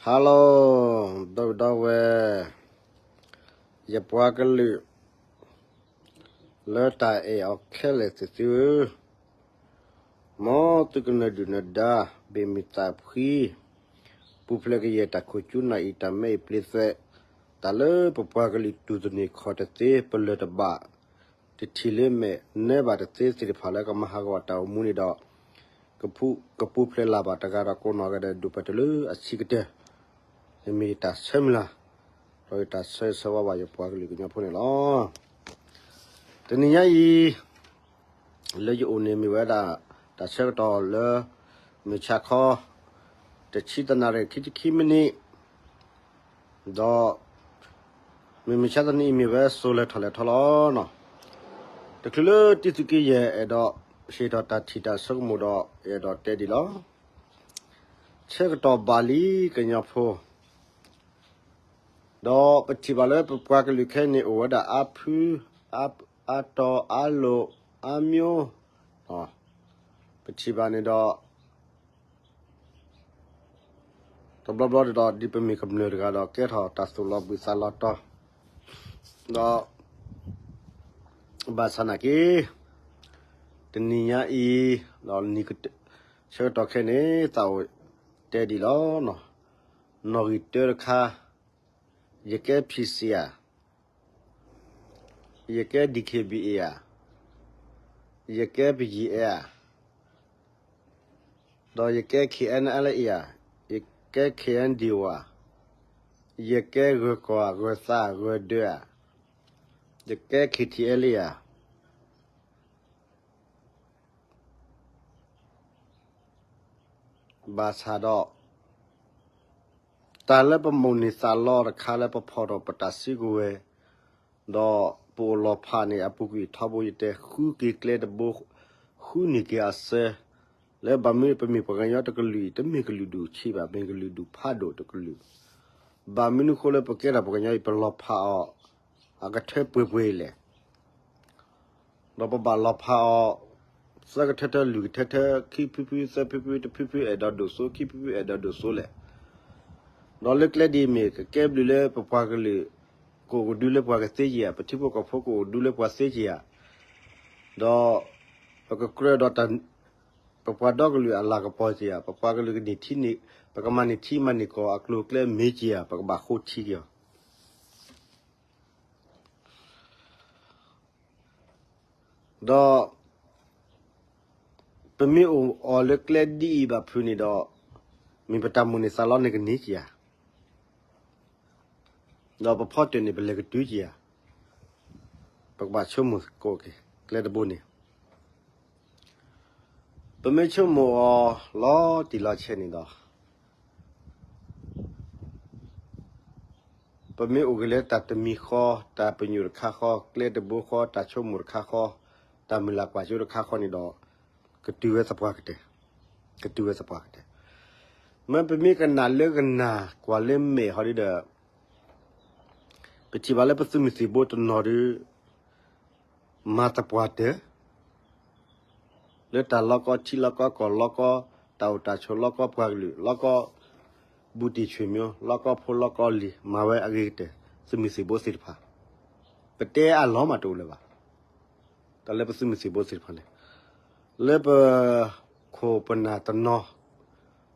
Hello, ဒီပုၢ်ဒီဝဲၢ်, ယပှၤကလုာ် လၢတၢ်အဲၣ်အီၤခဲလၢာ်သ့ၣ်သုဧၢ, မ်သုကနၢၤဒုၣ်နၢၤဒါ ဘ့ၣ်မုၢ်သးဖှံ, ပူၤဖျဲးကယဲၢ်တၢ်ခိၣ်ကၠူနၢ်အံၤ တၢ်မဲအံၤပျ့ၤသွဲး, တၢ်လၢပပှၤကလုာ်တူၢ်သန့ၤခီၣ်တသ့ ပလၢၢ်တဘၣ်, တထံၣ်လၢမဲာ်နၢဘၣ်တသ့သ့ၣ်တဖၣ်လၢကမၤဟးဂီၤတၢ်အိၣ်မူန့ၣ်ဒီး ကပူၤဖျဲးလၢ်ဘၣ်တဂၤဒီးကိးနီၢ်ဂၤဒဲး ဒိၣ်ပှၤတၢၢ်လၢအဆံးကတၢၢ်, မ့ၢ်ယတၢ်ဆၢမုၢ်လၢ်, ဒီးယတၢ်ဆၢဂ့ၤဆၢဝါဘၣ်ယပှၤကလုာ်ကညီဖိန့ၣ်လီၤ. တနံၤညါအံၤ လၢယအိၣ်န့ၣ်မ့ၢ်ဝဲဒၣ် တၢ်ဆၢကတီၢ်လၢ မုၢ်ဆါခီ တဆံတနၣ်ရံၣ်ခံဆံခံမံးနံး, ဒီး မုၢ်မဆါတနံၤအံၤမ့ၢ်ဝဲစိၤလဲၤထီၣ်လဲၤထီလီၤနီၤ. တချုးလၢတံသုးက့ယဲၢ်အဲၣ်ဒိးဟ့ၣ်ထီၣ်တၢ်ထံၣ်တၢ်ဆိကမိၣ်ဒီး အဲၣ်ဒိးတဲဒ်လီၤ. ဆၢကတီၢ်ဘၣ်လံကညီဖိ, ဒီးပထံၣ်ဘၣ်လၢပပှၤကလုာ်ခဲအံၤန့ၣ် အိၣ်ဝဲဒၣ်အါဖု, အါတီၤ, အါလိာ်, အါမျိၢ်, ပထံၣ်ဘၣ်န့ၣ်ဒီး တဘျီဘျီဒီး ဒ်ပမ့ၢ်ကမျၢၢ်တဂၤဒီး ကဲထီၣ်တၢ်သိၣ်လီၤဘှံးသးလီၤတီၤ, ဒီး ဘၣ်ဆၣ်နာ်က့ တနံၤညါအံၤ ဒီးနံၤကတၢၢ် ဆၢကတီၢ်ခဲအံၤန့ၣ် သးအိၣ်တဲဒ်လီၤ. နီၣ်ဂံၢ်တၢတခါ, ယကဲ ဖံးစံး ဧါ, ယကဲ ဒံၣ်ခ့ၣ်ဘံၣ်အ့ၣ် ဧါ, ယကဲ ပယံၤအဲ ဧါ, ဒီးယကဲ ခ့ၣ်အဲၣ်အဲလ်အ့ၣ် ဧါ, ယကဲ ခ့ၣ်အဲၣ်ဒံၣ်ဝါ, ယကဲ ဂၢၤကီၢ် ဂၢၤသး ဂၢၤဒၢ ဧါ, ယကဲ ခ့ၣ်ထံၣ်အဲလ်အ့ၣ် ဧါ. ဘၣ်ဆၣ်ဒီး တၢ်လၢပမိၣ်န့ၢ်သးလီတခါလၢပဖီၣ်ထီၣ်ပတၢ်စုကဝဲၤ, ဒီးပအိၣ်လီၤဖးန့ၣ် အပူၤကွံာ်ထီဘိယတဲ ဃုက့ၤကျဲတဘိ, ဃုန့ၢ်က့ၤအစၢ, လၢဘၣ်မနုၤပမ့ၢ်ပှၤကညီတကလုာ်အံၤ တမ့ၢ်ကလုာ်ဒူၣ်ဆံးဘၣ်, မ့ၢ်ကလုာ်ဒူၣ်ဖးဒိၣ်တကလုာ်, ဘၣ်မနုၤအဃိလၢပကဲထီၣ်ပှၤကညီအံၤ ပလီၤဖးအီၤ အကထၢပှဲၤပှဲၤအံၤလဲၣ်. ဒီးပဘၣ်လီၤဖးအီၤ သၢကထၢထၢ လွံၢ်ကထၢထၢ ခံဖုဖု သၢဖုဖု တဖုဖု အဲၣ်ဒိးဒိၣ်စိ ခံဖုဖု အဲၣ်ဒိးဒိၣ်စိလဲၣ်. ဒီးလၢကျဲဒ်အံၤမ့ၢ် ကကဲဘျုးလၢပပှၤကလုာ် ကအိၣ်ကဒုလၢပှၤကသ့က့ၤဧါ, ပထံဖိကီၢ်ဖိကအိၣ်ဒုလၢပှၤသ့က့ၤဧါ, ဒီး ပကကြၢးဒီး ပပှၤဒီကလုာ်အလၤကပီၤက့ၤဧါ, ပပှၤကလုာ်ကန့ၢ်ထံန့ၢ်, ပကမၤန့ၢ်ထံမၤန့ၢ်ကီၢ်အကျိၤအကျဲမ့ၢ်က့ၤဧါ, ပကဘၣ်ဃိထံက့ၤအီၤ ဒီး ပမ့ၢ်အိၣ်အီၤလၢကျဲဒ်အံၤဘၣ်ဖုးန့ၣ်ဒီး မ့ၢ်ပတၢ်မိၣ်န့ၢ်သးလီန့ၣ်ကန့ၢ်က့ၤဧါ, ဒီးပဖီတၢၣ်န့ၣ် ပလဲၤကတုၤက့ၤဧါ, ပကဘၣ်ဆိကမိၣ်သကိးက့ၤ ကျဲတဘိန့ၣ် ပမ့ၢ်ဆိကမိၣ်အီၤလီၤတံၢ်လီၤဆဲးန့ၣ်ဒီး ပမ့ၢ်အိၣ်က့ၤလၢတၢ်တမံၤဃီ, တၢ်ပညိၣ်တခါဃီ, ကျဲတဘိဃီ, တၢ်ဆိကမိၣ်တခါဃီ, တၢ်မုၢ်လၢ်ကွၢ်စိတခါဃီန့ၣ်ဒီး ကတုၤဝဲသပှၢ်ကတၢၢ်, ကတုၤဝဲသပှၢ်ကတၢၢ်. မ့ၢ်ပမ့ၢ်ကနၣ်လၢကနၣ်ကွၢ်လၢမဲာ်ဟီဒ်ဒီး ပထံၣ်ဘၣ်လၢပသုးမုၢ်သံၣ်ဘိတနီၤဒီး မၤသပှၢ်တၢၢ် လၢတၢ်လီၢ်ကီၢ်ထံလီၢ်ကီၢ်ကီၢ်လီၢ်ကီၢ် တၢ်အိၣ်တၢ်ဆိးလီၢ်ကီၢ်ပှၤကလုာ်လီၢ်ကီၢ် ဘူးတံၢ်ဆွေမျိုး လီၢ်ကီၢ်ဖိလီၢ်ကီၢ်လံၤ မၤဝဲအဂ့ၤကတၢၢ် သုးမုၢ်သံၣ်ဘိသ့ၣ်တဖၣ် ပတဲအလီၤမးတအိၣ်လၢၤဘၣ်. တၢ်လၢပသုးမုၢ်သံၣ်ဘိသ့ၣ်တဖၣ်န့ၣ် လၢပခိၣ်ပနၢ်တနီၤ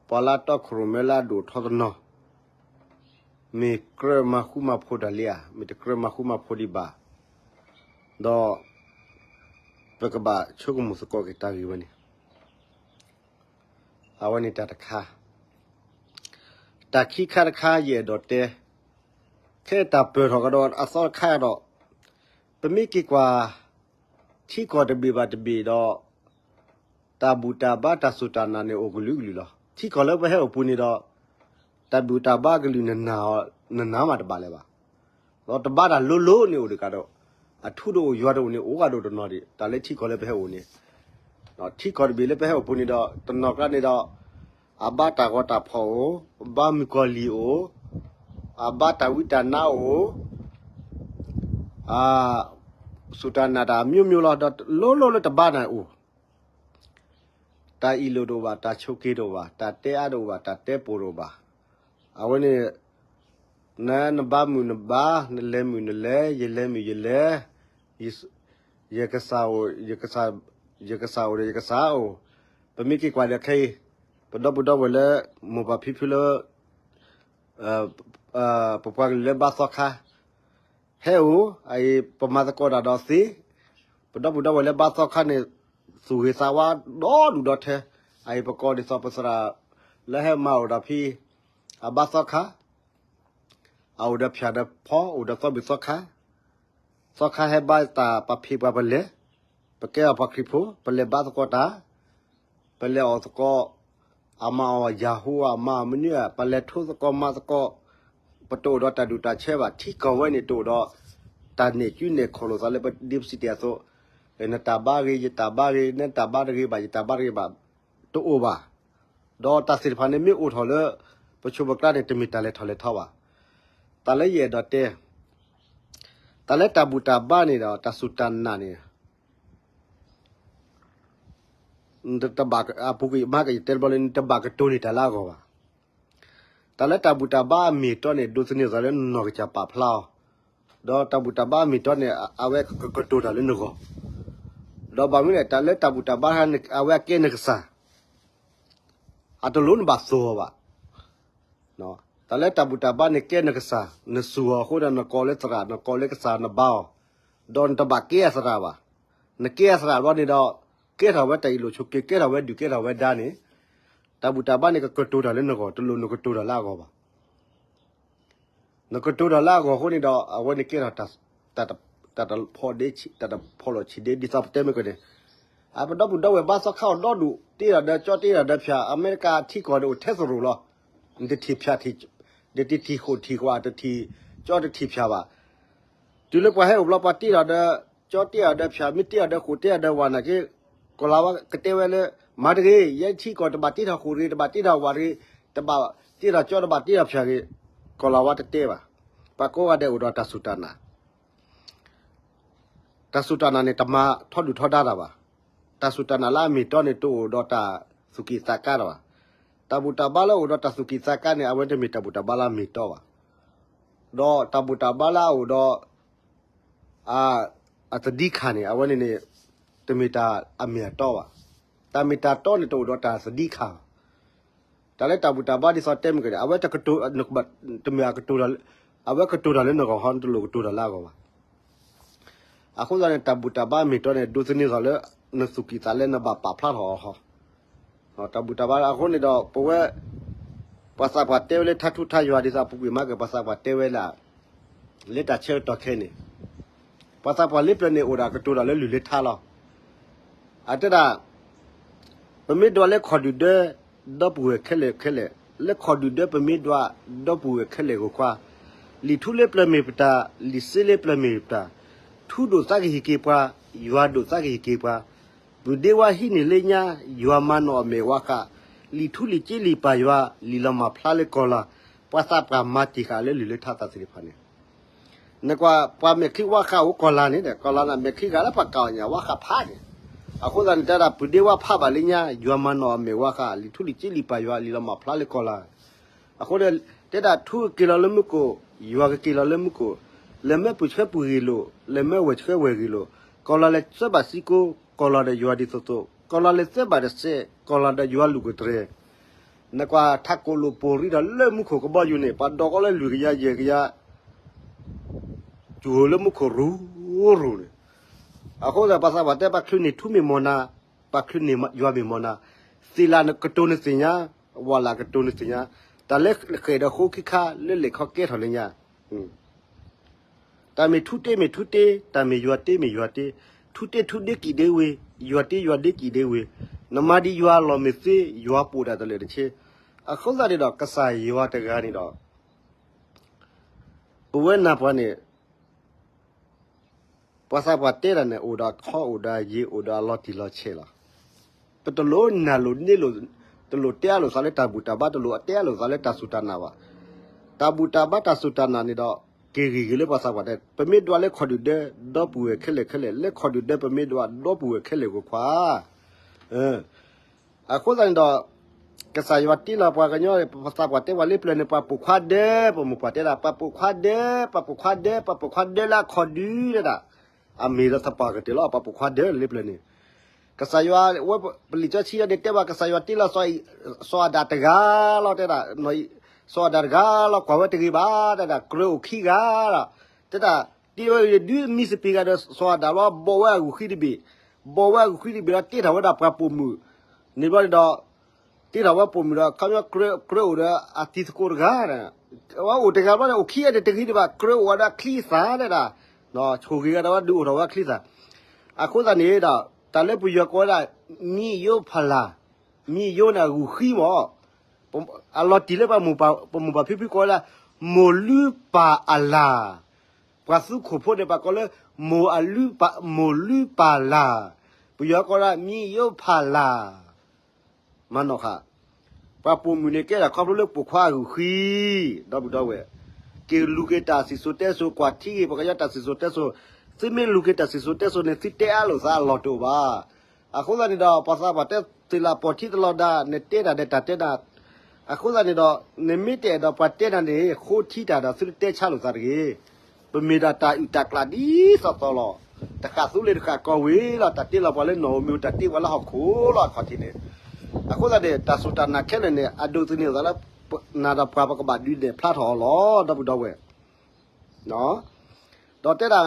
ပှၤလၢတီခိၣ်ရိၣ်မဲလၢအဒိၣ်ထီတနီၤ မ့ၢ်ကြၢးမၤဃူမၤဖိးတၢ်လံဧါ မ့ၢ်တကြၢးမၤဃူမၤဖိးဒံးဘၣ် ဒီး ပကဘၣ်ဆိကမိၣ်သကိးက့ၤတၢ်ဂ့ၢ်ဝဲန့ၣ် အဝဲန့ၣ်တၢ်တခါ တၢ်ခံခါတခါယအဲၣ်ဒိးတဲ ခဲတၢ်ပၢၢ်ထီၣ်ကဒီးအသီတခါဒီး ပမ့ၢ်က့ၤကွၢ် ထံကီၢ်တဘ့ၣ်ဘၣ်တဘ့ၣ်ဒီး တၢ်ဘူၣ်တၢ်ဘါတၢ်စူၢ်တၢ်နာ်န့ၣ်အိၣ်ကလုာ်ကလုာ်လီၤ. ထံကီၢ်လၢပဟဲအိၣ်ပူၤန့ၣ်ဒီး တၢ်ဘူၣ်တၢ်ဘါကလုာ်နနာ်မးတဘၣ်လၢၤဘၣ်. ဒီးတဘါတၢ်လိၤလိၤန့ၣ်အိၣ်တကးဒီး အထူတအိၣ်ယွၤတအိၣ်န့ၣ် အိၣ်ဂၤဒိၣ်တနီၤဒံး တၢ်လၢထံကီၢ်လၢပဟဲအိၣ်န့ၣ် ထံကီၢ်တဘ့ၣ်လၢပဟဲအိၣ်ပူၤန့ၣ်ဒီး တနီၤကျါန့ၣ်ဒီး အဘါတၢ်ဂီၤတၢ်ဖီၣ်အိၣ်, အဘါမုၣ်ကီၤလံၢ်အိၣ်, အဘါတၢ်ဝံတၢ်နါအိၣ်, အ စူၢ်တၢ်နာ်တၢ်မျိုးမျိုးလီၤ. ဒီးလိၤလိၤလၢတဘါန့ၣ်အိၣ် တၢ်အ့ၣ်လိာ်တအိၣ်ဘၣ်, တၢ်ဆိးက့ၤတအိၣ်ဘၣ်, တၢ်တဲအါတအိၣ်ဘၣ်, တၢ်တဲပိာ်တအိၣ်ဘၣ်. အဝဲန့ၣ် န နဘါမုာ်နဘါ, နလဲၤမုာ်နလဲၤ, ယလဲၤမုာ်ယလဲၤ, ယ ယကစၢ်အိၣ်, ယကစၢ်, ယကစၢ်အိၣ်ဒီးယကစၢ်အိၣ်, ပမ့ၢ်က့ၤကွၢ်ဒီးခဲအံၤ, ပဒီပုၢ်ဒီဝဲၢ်လၢ မိၢ်ပၢ်ဖံဖုလၢ ပပှၤကလုာ်လၢဘါသီခါ ဟဲအိၣ်, အအံၤ ပမၤသကိးတၢ်ဒီးသ့, ပဒီပုၢ်ဒီဝဲၢ်လၢဘါသီခါန့ၣ် သူၣ်ဂ့ၤသးဝါဒီဒူၣ်ဒီထၢ, အအံၤပကိးဒ်သိးပသရၣ် လၢဟဲမၤအိၣ်ဒီးဖံ အဘါသီခါ, အအိၣ်ဒီးဖၠၣ်ဒီးဖီ အိၣ်ဒီးသီဘူၣ်သီခါ, သီခါဟဲဘါတၢ်ပဖံးပှၤပလဲၤ, ပကဲအီၤပှၤခရံာ်ဖိ ပလဲၤဘါသကိးတၢ်, ပလဲၤအီၣ်သကိး, အမၤအီၤယၤဟူ အမၤအီၤမနုၤဧါ, ပလဲၤထိသကိးမၤသကိး, ပတအိၣ်ဒီးတၢ်ဒူၣ်တၢ်ဆၢဘၣ်, ထံကီၢ်ဝဲန့ၣ်တအိၣ်ဒီး တၢ်နဲၣ်ကူနဲၣ်ခီၣ်လိာ်သးလၢပဒ်ပစံးတ့ၢ်အသိး, နတၢ်ဘါဂ့ၤ ယတၢ်ဘါဂ့ၤ နတၢ်ဘါတဂ့ၤဘၣ် ယတၢ်ဘါတဂ့ၤဘၣ်, တအိၣ်ဘၣ်. ဒီးတၢ်သ့ၣ်တဖၣ်န့ၣ်မ့ၢ်အိၣ်ထီၣ်လၢ ပဆိးပကျါန့ၣ် တမ့ၢ်တၢ်လဲၤထီၣ်လဲၤထီဘၣ်. တၢ်လၢယအဲၣ်ဒိးတဲ, တၢ်လၢတၢ်ဘူၣ်တၢ်ဘါန့ၣ်ဒီး တၢ်စူၢ်တၢ်နာ်န့ၣ် တဘၣ်အပူၤကွံာ်မးကယတဲတဘျီလၢ နတဘၣ်ကတိၤန့ၢ်တၢ်လၢအဂီၢ်ဘၣ်. တၢ်လၢတၢ်ဘူၣ်တၢ်ဘါအမ့ၢ်အတီန့ၣ် ဒိးသန့ၤသးလၢနနီၢ်ကစၢ်ပာ်ဖျါအီၤ, ဒီးတၢ်ဘူၣ်တၢ်ဘါအမ့ၢ်အတီန့ၣ် အဝဲကကတိၤတၢ်လၢနဂီၢ်, ဒီးဘၣ်မနုၤလဲၣ် တၢ်လၢတၢ်ဘူၣ်တၢ်ဘါ အဝဲအကဲနကစၢ် အတလိၣ်နဘၣ်သိၣ်အီၤဘၣ်. တၢ်လၢတၢ်ဘူၣ်တၢ်ဘါန့ၣ်ကဲနကစၢ်, နစူၢ်အီၤအဃိဒီး နကိးလၢသရၣ် နကိးလၢကစၢ်နဘါအီၤ, ဒီးနတဘၣ်ကဲအသရၣ်ဘၣ်. နကဲအသရၣ်ဘျီန့ၣ်ဒီး ကဲထီၣ်ဝဲတၢ်အ့ၣ်လိာ်ဆိးက့ ကဲထီၣ်ဝဲဒုၣ်ကဲထီၣ်ဝဲဒါန့ၣ်, တၢ်ဘူၣ်တၢ်ဘါန့ၣ် ကကတိၤတၢ်လၢနဂီၢ် တလိၣ်နကတိၤတၢ်လၢအဂီၢ်ဘၣ်. နကတိၤတၢ်လၢအဂီၢ်အဃိန့ၣ်ဒီး အဝဲန့ၣ်ကဲထီၣ် တၢ်တဖီၣ်ဒ့ တၢ်တဖီၣ်လီၤဆံးဒ့ ဒ်သိးပတဲမ့ၢ်ကန့ၣ်, အပဒီပုၢ်ဒီဝဲၢ်ဘါသီခါအီၤဒီဒူၣ် တ့ထီၣ်ဒီးကၠီ တ့ထီၣ်ဒီးဖၠၣ် အမဲရကၤအထံကီၢ်န့ၣ်အိၣ်ထဲသရိာ်လီၤ. နတထံၣ်ဖၠၣ်ထံၣ်, နတထံၣ်ဃိၣ်ထံၣ်ဃွၣ် တထံၣ်ကၠီတထံၣ်ဖၠၣ်ဘၣ်. တုၤလၢပှၤဟဲအိၣ်ဘျီ ပှၤတ့ထီၣ်ဒီးကၠီ တ့ထီၣ်ဒီးဖၠၣ် မ့ၢ်တ့ထီၣ်ဒီးဃိၣ် တ့ထီၣ်ဒီးဝၣ်နာ်က့ ကီၢ်လၤဝါကတဲဝဲလၢ မၤတဂ့ၤ, ယဲထံကီၢ်တဘၣ်တ့ထီၣ်ဃိၣ်တဂ့ၤ, တဘၣ်တ့ထီၣ်ဝၣ်တဂ့ၤ, တဘၣ်တ့ထီၣ်ကၠီ တဘၣ်တ့ထီၣ်ဖၠၣ်တဂ့ၤ, ကီၢ်လၤဝါတတဲဘၣ်. ပှၤကိးဂၤဒဲးအိၣ်ဒီးတၢ်စူၢ်တၢ်နာ် တၢ်စူၢ်တၢ်နာ်န့ၣ် တမၤထီဒုၣ်ထီဒါတၢ်ဘၣ်. တၢ်စူၢ်တၢ်နာ်လၢအမ့ၢ်အတီန့ၣ် တအိၣ်ဒီးတၢ်သူၣ်ကံၢ်သးကါတၢ်ဘၣ်. တၢ်ဘူၣ်တၢ်ဘါလၢအိၣ်ဒီးတၢ်သူၣ်ကံၢ်သးကါန့ၣ် အဝဲတမ့ၢ်တၢ်ဘူၣ်တၢ်ဘါလၢအမ့ၢ်အတီဘၣ်. ဒီးတၢ်ဘူၣ်တၢ်ဘါလၢအအိၣ်ဒီး အသဒံခၣ်န့ၣ် အဝဲန့ၣ်န့ၣ် တမ့ၢ်တၢ်အမ့ၢ်အတီဘၣ်. တၢ်မ့ၢ်တၢ်တီန့ၣ် တအိၣ်ဒီးတၢ်သဒံခၣ်ဘၣ်. တၢ်လၢတၢ်ဘူၣ်တၢ်ဘါဒ်သိးတဲမ့ၢ်ကန့ၣ် အဝဲတကတိၤ, တမ့ၢ်အကတိၤ, အဝဲကတိၤတၢ်လၢနဂီၢ်ဟီ နတလိၣ်ကတိၤတၢ်လၢအဂီၢ်ဘၣ်. အဃိသတးန့ၣ် တၢ်ဘူၣ်တၢ်ဘါမ့ၢ်တီန့ၣ် ဒိးသန့ၤသးလၢ နသူၣ်ကံၢ်သးလဲ နဘၣ်ပာ်ဖျါထီၣ်အီၤဟီ တၢ်ဘူၣ်တၢ်ဘါအဃိန့ၣ်ဒီး ပဝဲ ပှၤသးပှၢ်တဲဝဲလၢထါထူထါယွၤဒ်သိးပူၤကွံာ်မးက့ၤ ပှၤသးပှၢ်တဲဝဲလၢ လၢတၢ်ဆၢကတီၢ်ခဲအံၤန့ၣ် ပှၤသးပှၢ်လၢပျၢၤန့ၣ်အိၣ်ဒီးကတိၤတၢ်လၢလုၢ်လၢထါလီၤ. အတဲဒၣ် ပမ့ၢ်ဒွးလၢခီၣ်ဒုၣ်ဒၢ ဒီပုၢ်ဝဲၢ်ခဲလၢာ်ခဲလၢာ်, လၢခီၣ်ဒုၣ်ဒၢပမ့ၢ်ဒွး ဒီပုၢ်ဝဲၢ်ခဲလၢာ်ဂီၢ်ခွါ, လံာ်ထူလၢပျၢၤမ့ၢ်ပတၢ်, လံာ်စ့လၢပျၢၤမ့ၢ်ပတၢ်, ထူဒိၣ်သးကဟံးက့ၤပှၤ, ယွၤဒိၣ်သးကဟံးက့ၤပှၤ, ပုၢ်ဒ့ဝါဟံးန့ၢ်လၢညါ, ယွၤမၤနီၣ်အမဲာ်ဝါဃး, လံာ်ထူလံာ်စ့လံာ်ပၢ်ယွၤ, လံာ်လီၤမၢ်ဖျါလၢကီၢ်လၤ, ပှၤသးပှၢ်မၤတ့ၢ်ဃာ်လၢလုၢ်လၢထါသးသ့ၣ်တဖၣ်န့ၣ် နကွၢ် ပှၤမဲာ်ချံဝါဃးအိၣ်ကီၢ်လၤန့ၣ်ဒီး ကီၢ်လၤန့ၣ် မဲာ်ချံဃာ်လၢပှၤကၣ်အီၣ်ညၣ်ဝါဃးဖးန့ၣ်, အဃိသတးန့ၣ် တဲဒၣ် ပုၢ်ဒ့ဝါဖးဘၣ်လၢညါ ယွၤမၤနီၣ်အမဲာ်ဝါဃး လံာ်ထူလံာ်စ့လံာ်ပၢ်ယွၤ လံာ်လီၤမၢ်ဖျါလၢကီၢ်လၤ, အဃိန့ၣ် တဲဒၣ်ထူကက့ၤလီၤလၢမူခိၣ်, ယွၤကက့ၤလီၤလၢမူခိၣ်, လဲၤမၢပှၤဆှၢပှၤဂ့ၤလိာ်, လဲၤမၢဝဲၢ်ဆှၢဝဲၢ်ဂ့ၤလိာ်, ကီၢ်လၤလဲၤစၢဘၣ်စံကိ, ကီၢ်လၤဒီးယွၤဒ်သိးသိး, ကီၢ်လၤလဲၤစၢဘၣ်တစဲး, ကီၢ်လၤဒီးယွၤလူၢ်ကတြဲၤ နကွၢ်ထးကိးလိာ်ပိာ်ရံဒီးလၢမူခိၣ်ကဘီယူၤန့ၣ် ပှၤဒိးကီလၢလွံၢ်ကယၤယဲၢ်ကယၤ စူၤလၢမူခိၣ်ရူၤရူၤန့ၣ်, အဃိသတး ပှၤသးပှၢ်တဲ ပှၤချုးန့ၢ်ထူမ့ၢ်မီၢ်နၤ, ပှၤချုးန့ၢ်ယွၤမ့ၢ်မီၢ်နၤ, သ့ၣ်လၣ်နကတိၤနသ့ၣ်ညါ, ဝၣ်လၣ်ကတိၤနသ့ၣ်ညါ, တၢ်လၢဃဲၣ်ဒီးဃိခံခါလၢလဲၤခီကဲထီၣ်လၢညါ တၢ်မ့ၢ်ထူတ့မ့ၢ်ထူတ့, တၢ်မ့ၢ်ယွၤတ့မ့ၢ်ယွၤတ့, ထူတ့ထူဒ့ကံၣ်ဒ့ဝ့ၤ, ယွၤတ့ယွၤဒ့ကံၣ်ဒ့ဝ့ၤ, နမၤဒံးယွၤလီၢ်မ့ၢ်သ့ ယွၤပိာ်ဒၣ်တလၢာ်တဆ့, အဃိသတးန့ၣ်ဒီး ကစၢ်ယွၤတဂၤန့ၣ်ဒီး ပဝဲနၢ်ပှၤန့ၣ် ပှၤသးပှၢ်တဲတၢ်န့ၣ် အိၣ်ဒီးခီအိၣ်ဒီးယံၤ အိၣ်ဒီးအလီၤတံၢ်လီၤဆဲးလီၤ. ပတလိၣ်နာ်လိာ်န့ၢ်လိာ်, တလိၣ်တဲအလိာ်သးလၢတၢ်ဘူၣ်တၢ်ဘါ, တလိၣ်တဲအလိာ်သးလၢတၢ်စူၢ်တၢ်နာ်ဘၣ်. တၢ်ဘူၣ်တၢ်ဘါတၢ်စူၢ်တၢ်နာ်န့ၣ်ဒီး က့ၤဂံၢ်ဂ့ၤလၢပှၤသးပှၢ်တဲ, ပမ့ၢ်ဒွးလၢခီၣ်ဒုၣ်ဒၢ ဒီပုၢ်ဝဲၢ်ခဲလၢာ်ခဲလၢာ်, လၢခီၣ်ဒုၣ်ဒၢပမ့ၢ်ဒွး ဒီပုၢ်ဝဲၢ်ခဲလၢာ်ဂီၢ်ခွါ အဃိသတးန့ၣ်ဒီး ကစၢ်ယွၤတ့လီၤပှၤကညီ ပသးပှၢ်တဲပှၤလၢပျၢၤန့ၣ် ပှၤပိာ်ခွါဒၢ, ပမိၢ်ပှၢ်တဲဒၣ် ပှၤပိာ်ခွါဒၢ, ပှၤပိာ်ခွါဒၢ, ပှၤပိာ်ခွါဒၢလၢအခီၣ်ဒုးတဲဒၣ်, အမ့ၢ်လၢသးပှၢ်ကတၢၢ်လီၤ ပှၤပိာ်ခွါဒၢလၢပျၢၤန့ၣ်, ကစၢ်ယွၤဝဲပလံာ်စီဆှံန့ၣ်တဲဘၣ် ကစၢ်ယွၤတ့လီၤ စီၤအၤဒၣ်တဂၤလီၤတဲဒၣ်, စီၤအၤဒၣ်တဂၤလီၤ ကွၢ်ဝဲတဂ့ၤဘၣ်တဲဒၣ် ကြၢးအိၣ်ခံဂၤလီၤ, တဲဒၣ် တ့ဝဲဒုးမံသပ့ၤဂၤဒီးစီၤအၤဒၣ်လီၤ ဘီဝဲအဂုာ်ဃံတဘ့ၣ်, ဘီဝဲအဂုာ်ဃံတဘ့ၣ်လီၤ တ့ထီၣ်ဝဲဒၣ်ပှၤပိာ်မုၣ်, န့ၣ်ဘျီန့ၣ်ဒီး တ့ထီၣ်ဝဲပိာ်မုၣ်ဒီး ခီပညီကြၢးအိၣ်ဒီးအတံၤသကိးတဂၤ, ဝဲအိၣ်တဂၤဘျီန့ၣ် အိၣ်ခံဂၤန့ၣ်တဂ့ၤဒံးဘၣ် ကြၢးအိၣ်ဝဲဒီးအချံအသၣ်တဲဒၣ်, ဆိၣ်ဂ့ၤဂၤဒီးဝဲဒုးအိၣ်ထီၣ်ဝဲအချံအသၣ်, အဃိသတးန့ၣ်ဒီး တၢ်လၢပယီၤကိးဝဲဒၣ် မံယိဖးလာ်, မံယိန့ၣ်အဂုာ်ဃံမး အလီၤတံၢ်လၢပမိၢ်ပၢ်ဖံဖုကိးဝဲဒၣ် မိၢ်လုၢ်ပၢ်အလၢ်, ပှၤသူခိၣ်ဖိန့ၣ် ပှၤကိးလၢ မိၢ်လုၢ်ပၢ်လၢ်, ပယီၤကိးဒၣ် မံယိဖးလာ်, မနီၣ်ဃာ်, ပှၤပိာ်မုၣ်န့ၣ်ကဲဒၣ်ခီဖျိလၢပိာ်ခွါအဂုာ်ဃံ, ဒီပုၢ်ဒီဝဲၢ်, က့ၤလူၤက့ၤတၢ်စံၣ်စိၤတဲစိၤ ကွၢ်ထံက့ၤ ပှၤကညီတၢ်စံၣ်စိၤတဲစိၤ, သုမ့ၢ်လူၤက့ၤတၢ်စံၣ်စိၤတဲစိၤန့ၣ် သုတဲအါလိာ်သးအလီၢ်တအိၣ်ဘၣ်. အဃိသတးန့ၣ်ဒီး ပှၤသးပှၢ်တဲသ့ၣ်လၢပီၢ်ထံတလီၤဒါ နတဲတၢ်ဒီးတၢ်တဲနၤ, အဃိသတးန့ၣ်ဒီး နမ့ၢ်တအဲၣ်ဒိးပှၤတဲနၤန့ၣ် ဃိထံတၢ်ဒီးသုတတဲဆါလိာ်သးတဂ့ၤ. ပမ့ၢ်ဒၣ်တၢ်အုၣ်တၢ်ကျၢ်ဒ်သိးသိးလီၤ. တဃၣ်သူလ့ၤတဃၣ်ကီၢ်ဝ့ၤလီၤ. တၢ်တ့လီၤပှၤလၢနီၢ်ဧိၤမ့ၢ်ဧိၤ တၢ်တ့ပှၤလၢဟီၣ်ခိၣ်လီၤ အခီၣ်ထံးန့ၣ်. အဃိသတးန့ၣ် တၢ်စူၢ်တၢ်နာ်ခဲလၢာ်န့ၣ် အဒိးသန့ၤအသးလၢ နၤဒီးပှၤပကဘၣ်ဒုးနဲၣ်ဖျါထီၣ်အီၤလီၤ ဒီပုၢ်ဒီဝဲၢ်. ဒီးတဲဒၣ်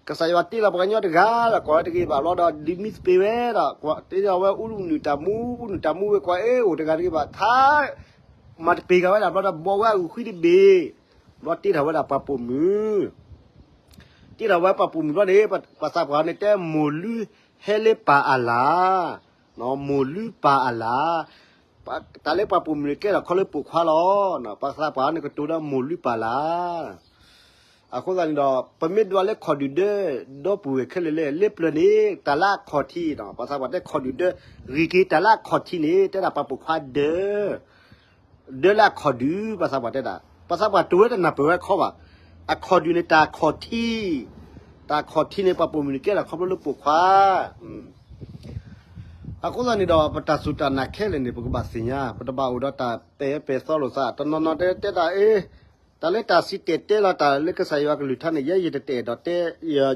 ကစၢ်ယွၤတ့လီၤပှၤကညီတဂၤလီၤ ကွၢ်ဝဲတဂ့ၤဘၣ်ဘျီဒီး ဒုးမံသပ့ၤဝဲဒီး တ့ထီၣ်ဝဲအူနုၢ်တၢ်မူ အူနုၢ်တၢ်မူဝဲကွၢ်အ့ၣ်အိၣ်တဂၤတဂ့ၤဘၣ် ထါ မၤတပ့ၤဂၤဝဲဒၣ်ဘျီဒီး ဘီဝဲအဂုာ်ဃံတဘ့ၣ် ဘျီတ့ထီၣ်ဝဲဒၣ်ပှၤပိာ်မုၣ် တ့ထီၣ်ဝဲပှၤပိာ်မုၣ်ဘျီန့ၣ် ပှၤသးပှၢ်န့ၣ်တဲ မိၢ်လုၢ်ဟဲလၢပၢ်အလၢ်, မိၢ်လုၢ်ပၢ်အလၢ်, တၢ်လၢပှၤပိာ်မုၣ်န့ၣ်ကဲထီၣ်ခီလၢပိာ်ခွါလီၤ. ပှၤသးပှၢ်န့ၣ်ကတိၤဒီးမိၢ်လုၢ်ပၢ်လၢ်. အဃိသတးန့ၣ်ဒီး ပမ့ၢ်ဒွးလၢခီၣ်ဒုၣ်ဒၢ ဒီပုၢ်ဝဲၢ်ခဲလၢာ်လၢ လၢပျၢၤန့ၣ် တၢ်လၢအခီၣ်ထံး ပှၤသးပှၢ်တဲခီၣ်ဒုၣ်ဒၢ ဂ့ၤက့ၤတၢ်လၢအခီၣ်ထံးန့ၣ် တဲဒၣ်ပှၤပိာ်ခွါဒၢ ဒၢလၢအခီၣ်ဒုၣ် ပှၤသးပှၢ်တဲဒၣ် ပှၤသးပှၢ်တဝဲတနၢ်ပၢၢ်ဝဲခီဘၣ်. အခီၣ်ဒုၣ်န့ၣ်တၢ်ခီၣ်ထံး, တၢ်ခီၣ်ထံးန့ၣ် ပှၤပိာ်မုၣ်န့ၣ်ကဲထီၣ်ခီဖျိလၢပိာ်ခွါ အဃိသတးန့ၣ်ဒီး ပတၢ်စူၢ်တၢ်နာ်ခဲလၢာ်န့ၣ် ပကဘၣ်သ့ၣ်ညါ, ပတဘၣ်အိၣ်ဒီးတၢ်ပဲာ်ပဲာ်သီလိာ်သး, တနီၤနီၤတဲတဲဒၣ်အ့ တၢ်လၢတၢ်စံၣ်တဲၤတဲလီၤတၢ်လၢကစၢ်ယွၤကလုၢ်ကထါန့ၣ် ယဲယတအဲၣ်ဒိးတဲ,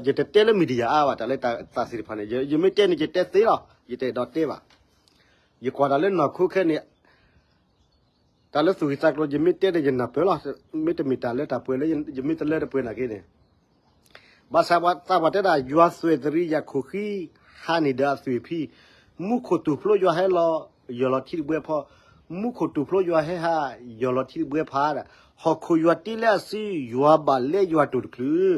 ယတတဲလၢ media အါဘၣ်, တၢ်လၢတၢ်သ့ၣ်တဖၣ်န့ၣ် ယမ့ၢ်တဲန့ၣ် ယတဲသ့လီၤ, ယတအဲၣ်ဒိးတဲဘၣ်. ယကွၢ်တၢ်လၢနီၢ်ခိခဲန့ၣ် တၢ်လၢသူၣ်ဂံၢ်သးကျိၤ ယမ့ၢ်တဲန့ၣ် ယနၢ်ပၢၢ်လီၤ, မ့တမ့ၢ်တၢ်လၢတၢ်ပှဲၤလၢ ယမ့ၢ်တလၢတပှဲၤနာ်က့န့ၣ် ဘၣ်ဆၣ်ပှၤသးပှၢ်တဲဒၣ် ယွၤသွဲၣ်သရံးယၤခိၣ်ဃံ ဟးန့ၢ်ဒီးအသွံၣ်အဖံ, မူခိၣ်တူၢ်ဖျိယွၤဟဲလီၤ, ယီၢ်လီၤထံတဘှဲဖီ, မူခိၣ်တူၢ်ဖျိယွၤဟဲဟး, ယီၢ်လီၤထံတဘှဲဖးဒၣ်, ဟီၣ်ခိၣ်ယွၤတ့လၢအစု, ယွၤဘၣ်လဲယွၤတိၢ်တချုး.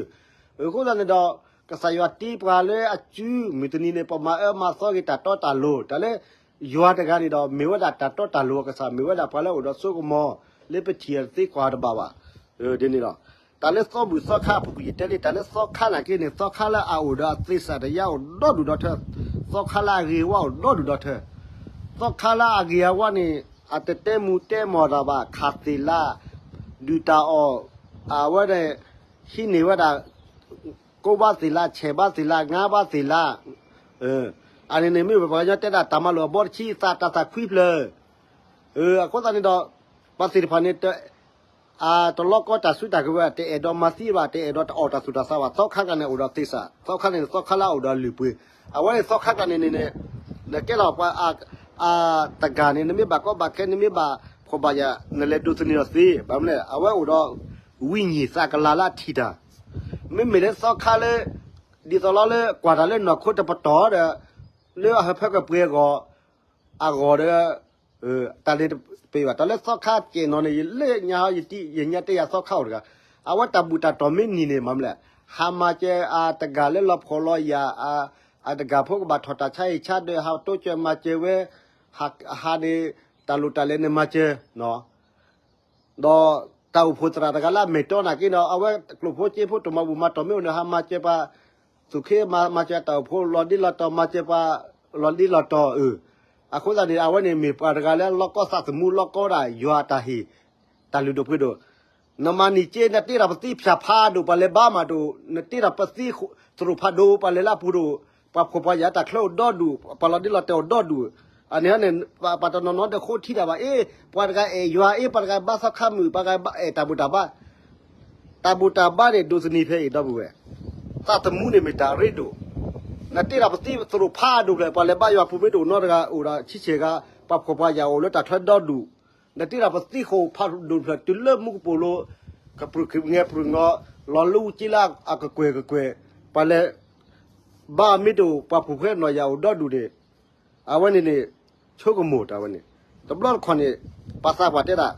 အဃိသတးန့ၣ်ဒီး ကစၢ်ယွၤတ့ပှၤလၢအစု, မုၢ်တနံၤန့ၣ် ပမၤအၢမၤသီက့ၤတၢ်တီတၢ်လိၤ, တၢ်လၢ ယွၤတဂၤန့ၣ်ဒီး မ့ၢ်ဝဲဒၣ်တၢ်တီတၢ်လိၤအကစၢ်, မ့ၢ်ဝဲဒၣ်ပှၤလၢအအိၣ်ဒီးစိကမီၤ လၢပထံၣ်အီၤသ့ကွၢ်တဘၣ်ဘၣ်. ဒ်န့ၣ်လီၤ. တၢ်လၢသီဘူၣ်သီခါအပူၤကွံာ်ယတဲလံ, တၢ်လၢသီခါနာ်က့န့ၣ် သီခါလၢအအိၣ်ဒီးအသ့ၣ်စၢ်တယါအိၣ်ဒီဒူၣ်ဒီထၢ, သီခါလၢအဂ့ၤအဝါအိၣ်ဒီဒူၣ်ဒီထၢ, သီခါလၢအဂ့ၤအဝါန့ၣ် အတတဲမူၤတဲမီၢ်တၢ်ဘၣ်, ခးသ့ၣ်လၢ ဒုၣ်တၢ်အီၣ်, အဝဲဒၣ် ဟံးန့ၢ်ဝဲဒၣ် ကိးဘၣ်သ့ၣ်လၢ ဆဲးဘၣ်သ့ၣ်လၢ ငါဘၣ်သ့ၣ်လၢ, အန့ၣ်န့ၣ်မ့ၢ်ပှၤကညီတဲဒၣ်တၢ်မၤလိာ်အဘီတဆံ သးတၢ်သးခွံဖျၢၣ်, အဃိသတးန့ၣ်ဒီး ပှၤသ့ၣ်တဖၣ်န့ၣ် တလီကီတၢ်စုတၢ်ကဝဲၤ တအဲၣ်ဒိးမၤသံဘၣ်, တအဲၣ်ဒိးတအီၣ်တၢ်သူၣ်တၢ်သးဘၣ်, သီခါတဂၤန့ၣ်အိၣ်ဒီးသ့ၣ်စၢ်, သီခါန့ၣ် သီခါလၢအအိၣ်ဒီးလုၢ်ပှ့ၤ, အဝဲန့ၣ်သီခါတဂၤန့ၣ်န့ၣ် နကဲထီၣ်ပှၤ အတဂၤန့ၣ် နမ့ၢ်ဘၣ်ကီဘၣ်ခဲ နမ့ၢ်ဘၣ်ဖှီၣ်ဘၣ်ယာ် နလဲၤဒိးသန့ၤအီၤသ့, ဘၣ်မနုၤလဲၣ် အဝဲအိၣ်ဒီး ဝိညာဉ် သးကလၤလၢအထံၣ်တၢ်, မ့မ့ၢ်လၢသီခါလၢ ဒ်သိးလီၤလၢ ကွၢ်တၢ်လၢနီၢ်ခိတပတီၢ်ဒီး လၢအဟၢဖၢကပှ့ၤအဂီၢ်, အဂီၢ်ဒီး တၢ်န့ၣ်တပ့ၤဘၣ်, တၢ်လၢသီခါကဲးနီၣ်န့ၣ် ယလၢညါ ယတံ ယညါတဲယၤသီခါအိၣ်တဂၤ, အဝဲတၢ်ဘူၣ်တၢ်တီၢ်မ့ၢ်နံၤန့ၣ် မၤမနုၤလဲၣ်, ဟးမၤစၢၤအတဂၤလၢလီၤဖှီၣ်လီၤယာ် အတဂၤဖိကဘၣ်ထီၣ်တၢ်ဆါဟံၣ်ဆါဒၢး ဟးတိစၢၤမၤစၢၤဝဲ, ဟးန့ၣ် တၢ်လိၣ်တၢ်လဲၤန့ၣ်မၤစၢၤ, ဒီးတၢ်အိၣ်ဖှိၣ်သရၣ်တဂၤလၢအမဲာ်တီနာ်က့ဒီး အဝဲကျိာ်ဖိစ့ဖိတမၤဘူၣ်မၤတီၢ်မ့ၢ်အိၣ်န့ၣ် ဟးမၤစၢၤပှၤ, သူၣ်ခ့မၤစၢၤတၢ်အိၣ်ဖှိၣ်လီၤဒ့လီၤတီၤ မၤစၢၤပှၤ လီၤဒ့လီၤတီၤ, အဃိသတးန့ၣ် အဝဲန့ၣ်မ့ၢ်ပှၤတဂၤလၢလီၢ်ကီသးသမူလီၢ်ကီဒၣ် ယွၤအတၢ်ဟ့ၣ် တၢ်လုၢ်ဒိၣ်ပှ့ၤဒိၣ်, နမၤန့ၢ်က့ နတ့ထီၣ်ပသံဖၠၣ်ဖးဒိၣ် ပှၤလဲၤဘါမးဒိၣ်, နတ့ထီၣ်ပသံသရူးဖးဒိၣ် ပှၤလဲၤလၢအပူၤဒိၣ်, ပှၤဖှီၣ်ပှၤယာ်တၢ်ချၢအိၣ်ဒီဒူၣ်, ပှၤလီၤဒ့လီၤတီၤအိၣ်ဒီဒူၣ်, အန့ၣ်န့ၣ် ပှၤတနီၤနီၤဒီးဃိထံတၢ်ဘၣ်, အ့ ပှၤတဂၤအဲၣ်ယွၤ, အ့ ပှၤတဂၤဘါသီခါမုၢ်, ပှၤတဂၤအဲၣ်တၢ်ဘူၣ်တၢ်ဘါ, တၢ်ဘူၣ်တၢ်ဘါန့ၣ် ဒိးသန့ၤဖဲအံၤ ဒီပုၢ်ဝဲၢ်, သးသမူန့ၣ်မ့ၢ်တၢ်ရ့ဒိၣ်, နတ့ဒီးပသံသရိာ်ဖးဒိၣ်ဖျၢၣ်, ပှၤလဲၤဘါယွၤပူၤမ့ၢ်တအိၣ်နီတဂၤ, အိၣ်ဒီးဆံဆဲၣ်ဂၤ, ပှၤဖှီၣ်ပှၤယာ်အိၣ်လၢတၢ်ချၢဒီဒူၣ်, နတ့ဒီးပသံဃိာ်ဖးဒိၣ်ဖျၢၣ် တုၤလၢမူကပိာ်လိၤ, ကပြုၢ်ကငဲၤပြုၢ်ငီၤ, လီၤလၢအူက့လၢအကကွဲၢ်ကကွဲၢ်, ပှၤလဲၤ ဘါမ့ၢ်တအိၣ် ပှၤဖှီၣ်ဖိယာ်အိၣ်ဒီဒူၣ်န့ၣ်, အဝဲန့ၣ်န့ၣ် ဆိကမိၣ်တၢ်ဝဲန့ၣ်, တဘျီတခီၣ်န့ၣ် ပှၤသးပှၢ်တဲဒၣ်,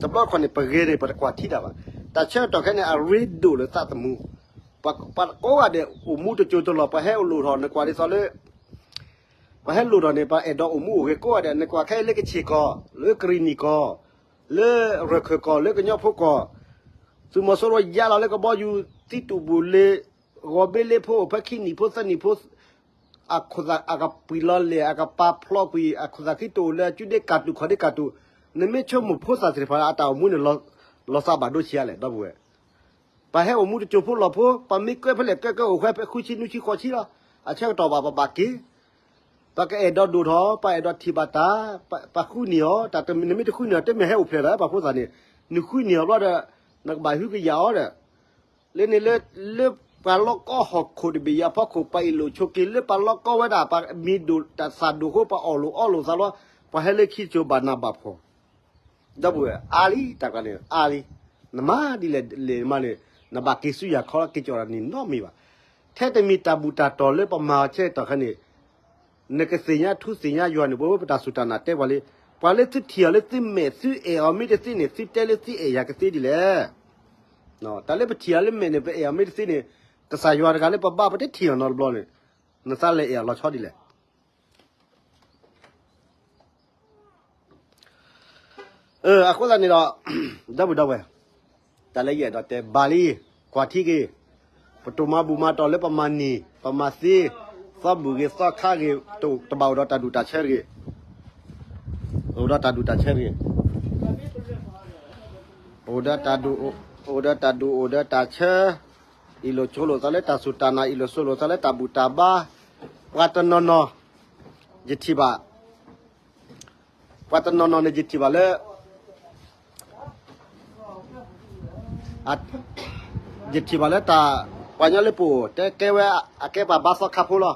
တဘျီတခီၣ်န့ၣ် ပဂ့ၤန့ၣ် ပတကွၢ်ထံတၢ်ဘၣ်. တၢ်ဆၢကတီၢ်ခဲန့ၣ် အရ့ဒိၣ်လၢသးသမူ, ပှၤကိးဂၤဒဲးအိၣ်မူတစိၤတလီၢ်, ပှၤဟဲအိၣ်လိၣ်ထီၣ် နကွၢ်ဒ်သိးလၢ ပှၤဟဲလိၣ်ထီၣ်န့ၣ် ပှၤအဲၣ်ဒိးအိၣ်မူအိၣ်ဂဲၤကိးဂၤဒဲး, နကွၢ်ခဲအံၤလၢကဆ့ၣ်ကီၢ်, လၢကရံၣ်နံၣ်ကီၢ်, လၢရၢၢ်ခၢၣ်ကီၢ်, လၢကညီဖိကီၢ်, သုးမီၤစိရိၤယါလီၤလၢကဘီယူၤ သံတူၢ်ဘူၣ်လ့ၤ, ဂီၤဘ့လ့ဖိအိၣ်ဖဲခံနံၣ်ဖိသၢနံၣ်ဖိ, အခိၣ်သးအကပှံာ်လီၤလဲၣ်, အကပာ်ဖျီကွံာ်, အခိၣ်သးခံတအိၣ်လၢအစုဒ့ကၢ်တူာ်ခီၣ်ဒ့ကၢ်တူာ်, နမ့ၢ်ဆိကမိၣ်ဖိသၣ်သ့ၣ်တဖၣ် အတၢ်အိၣ်မူန့ၣ် လီၤသးဘၣ်ဒိဆံးအါလဲၣ် ဒီပုၢ်ဝဲၢ်. ပှၤဟဲအိၣ်မူတစိၤဖိလီၢ်ဖိ, ပှၤမ့ၢ်ကဲဖဲလဲၣ်ကဲကဲအိၣ်ဃဲဖဲဃုဆံနွံဆံဃိးဆံလီၤ. အဆၢကတီၢ်ဘၣ်ပဘၣ်က့ၤ, ပကအဲၣ်ဒိးဒိၣ်ထီၣ်, ပအဲၣ်ဒိးထံၣ်ဘၣ်တၢ်, ပှၤဃုန့ၢ်အီၤ, တၢ်တမံၤနမ့ၢ်တဃုန့ၢ်အီၤ တမ့ၢ်ဟဲအိၣ်ဖျဲၣ်ဒီးပှၤဖိသၣ်န့ၣ်, နဃုန့ၢ်အီၤဘျီဒီး နကဘၣ်ဟုကယာ်အီၤဒီး လၢန့ၣ်လၢ လၢပှၤလီၢ်ကီၢ်ဟီၣ်ခိၣ်တဘ့ၣ်အံၤအဖီခိၣ် ပှၤအ့ၣ်လိာ်ဆိးက့ လၢပှၤလီၢ်ကီၢ်ဝဲဒၣ် ပှၤမံၤဒိၣ်တၢ်သၣ်ဒိၣ်ဃိ ပှၤအီၣ်လိာ်အီလိာ်သးလီၤ, ပှၤဟဲလၢခံတစိၤဘၣ်နးဘၣ်ဖှီၣ်, ဒီပုၢ်ဝဲၢ် အါလံ တၢ်ကျါန့ၣ် အါလံ, နမၤဒ်လဲၣ်လဲၣ်မးန့ၣ် နဘၣ်က့ၤဆူယၤခီလီၤ က့ၤကီၤတၢ်န့ၣ်နီတမံၤဘၣ်. ထဲတမံၤတၢ်ဘူၣ်တၢ်တီၢ်လၢပမၤဆၢကတီၢ်ခဲန့ၣ် နကသ့ၣ်ညါထူသ့ၣ်ညါယွၤန့ၣ် ပဝဲပတၢ်စူၢ်တၢ်နာ်တဲပှၤလံ, ပှၤလၢသုထံၣ်အီၤလၢသုမဲာ် သုအဲၣ်အီၤမ့ၢ်တသ့န့ၣ် သုတဲလၢသုအဲၣ်ယၤကသ့ဒ်လဲၣ်. တၢ်လၢပထံၣ်အီၤလၢမဲာ်န့ၣ် ပအဲၣ်အီၤမ့ၢ်တသ့န့ၣ် ကစၢ်ယွၤတဂၤလၢပဘါပတထံၣ်အီၤနီတဘျီန့ၣ် နသးလဲၤအဲၣ်အီၤလီၤဆီဒ်လဲၣ်. အဃိသတးန့ၣ်ဒီး ဒီပုၢ်ဒီဝဲၢ် တၢ်လၢယအဲၣ်ဒိးတဲဘၣ်လံ, ကွၢ်ထံက့ၤ, ပတိၢ်မၤဘူၣ်မၤတီၢ်လၢပမၤနံၤ ပမၤသ့, သီဘူၣ်ဂ့ၤသီခါဂ့ၤ တဘၣ်အိၣ်ဒီးတၢ်ဒူၣ်တၢ်ဆၢတဂ့ၤ, အိၣ်ဒီးတၢ်ဒူၣ်တၢ်ဆၢတဂ့ၤ, အိၣ်ဒီးတၢ်ဒူၣ်, အိၣ်ဒီးတၢ်ဒူၣ် အိၣ်ဒီးတၢ်ဆၢ, အ့ၣ်လိာ်ဆိးလိာ်သးလၢတၢ်စူၢ်တၢ်နာ် အ့ၣ်လိာ်ဆိးလိာ်သးလၢတၢ်ဘူၣ်တၢ်ဘါ, ပှၤတနီၤနီၤ ယထံၣ်ဘၣ် ပှၤတနီၤနီၤန့ၣ် ယထံၣ်ဘၣ်လၢ ယထံၣ်ဘၣ်လၢတၢ် ပှၤကညီလၢပအိၣ် တဲကဲဝဲ အကဲပှၤဘါသီခါဖိလီၤ.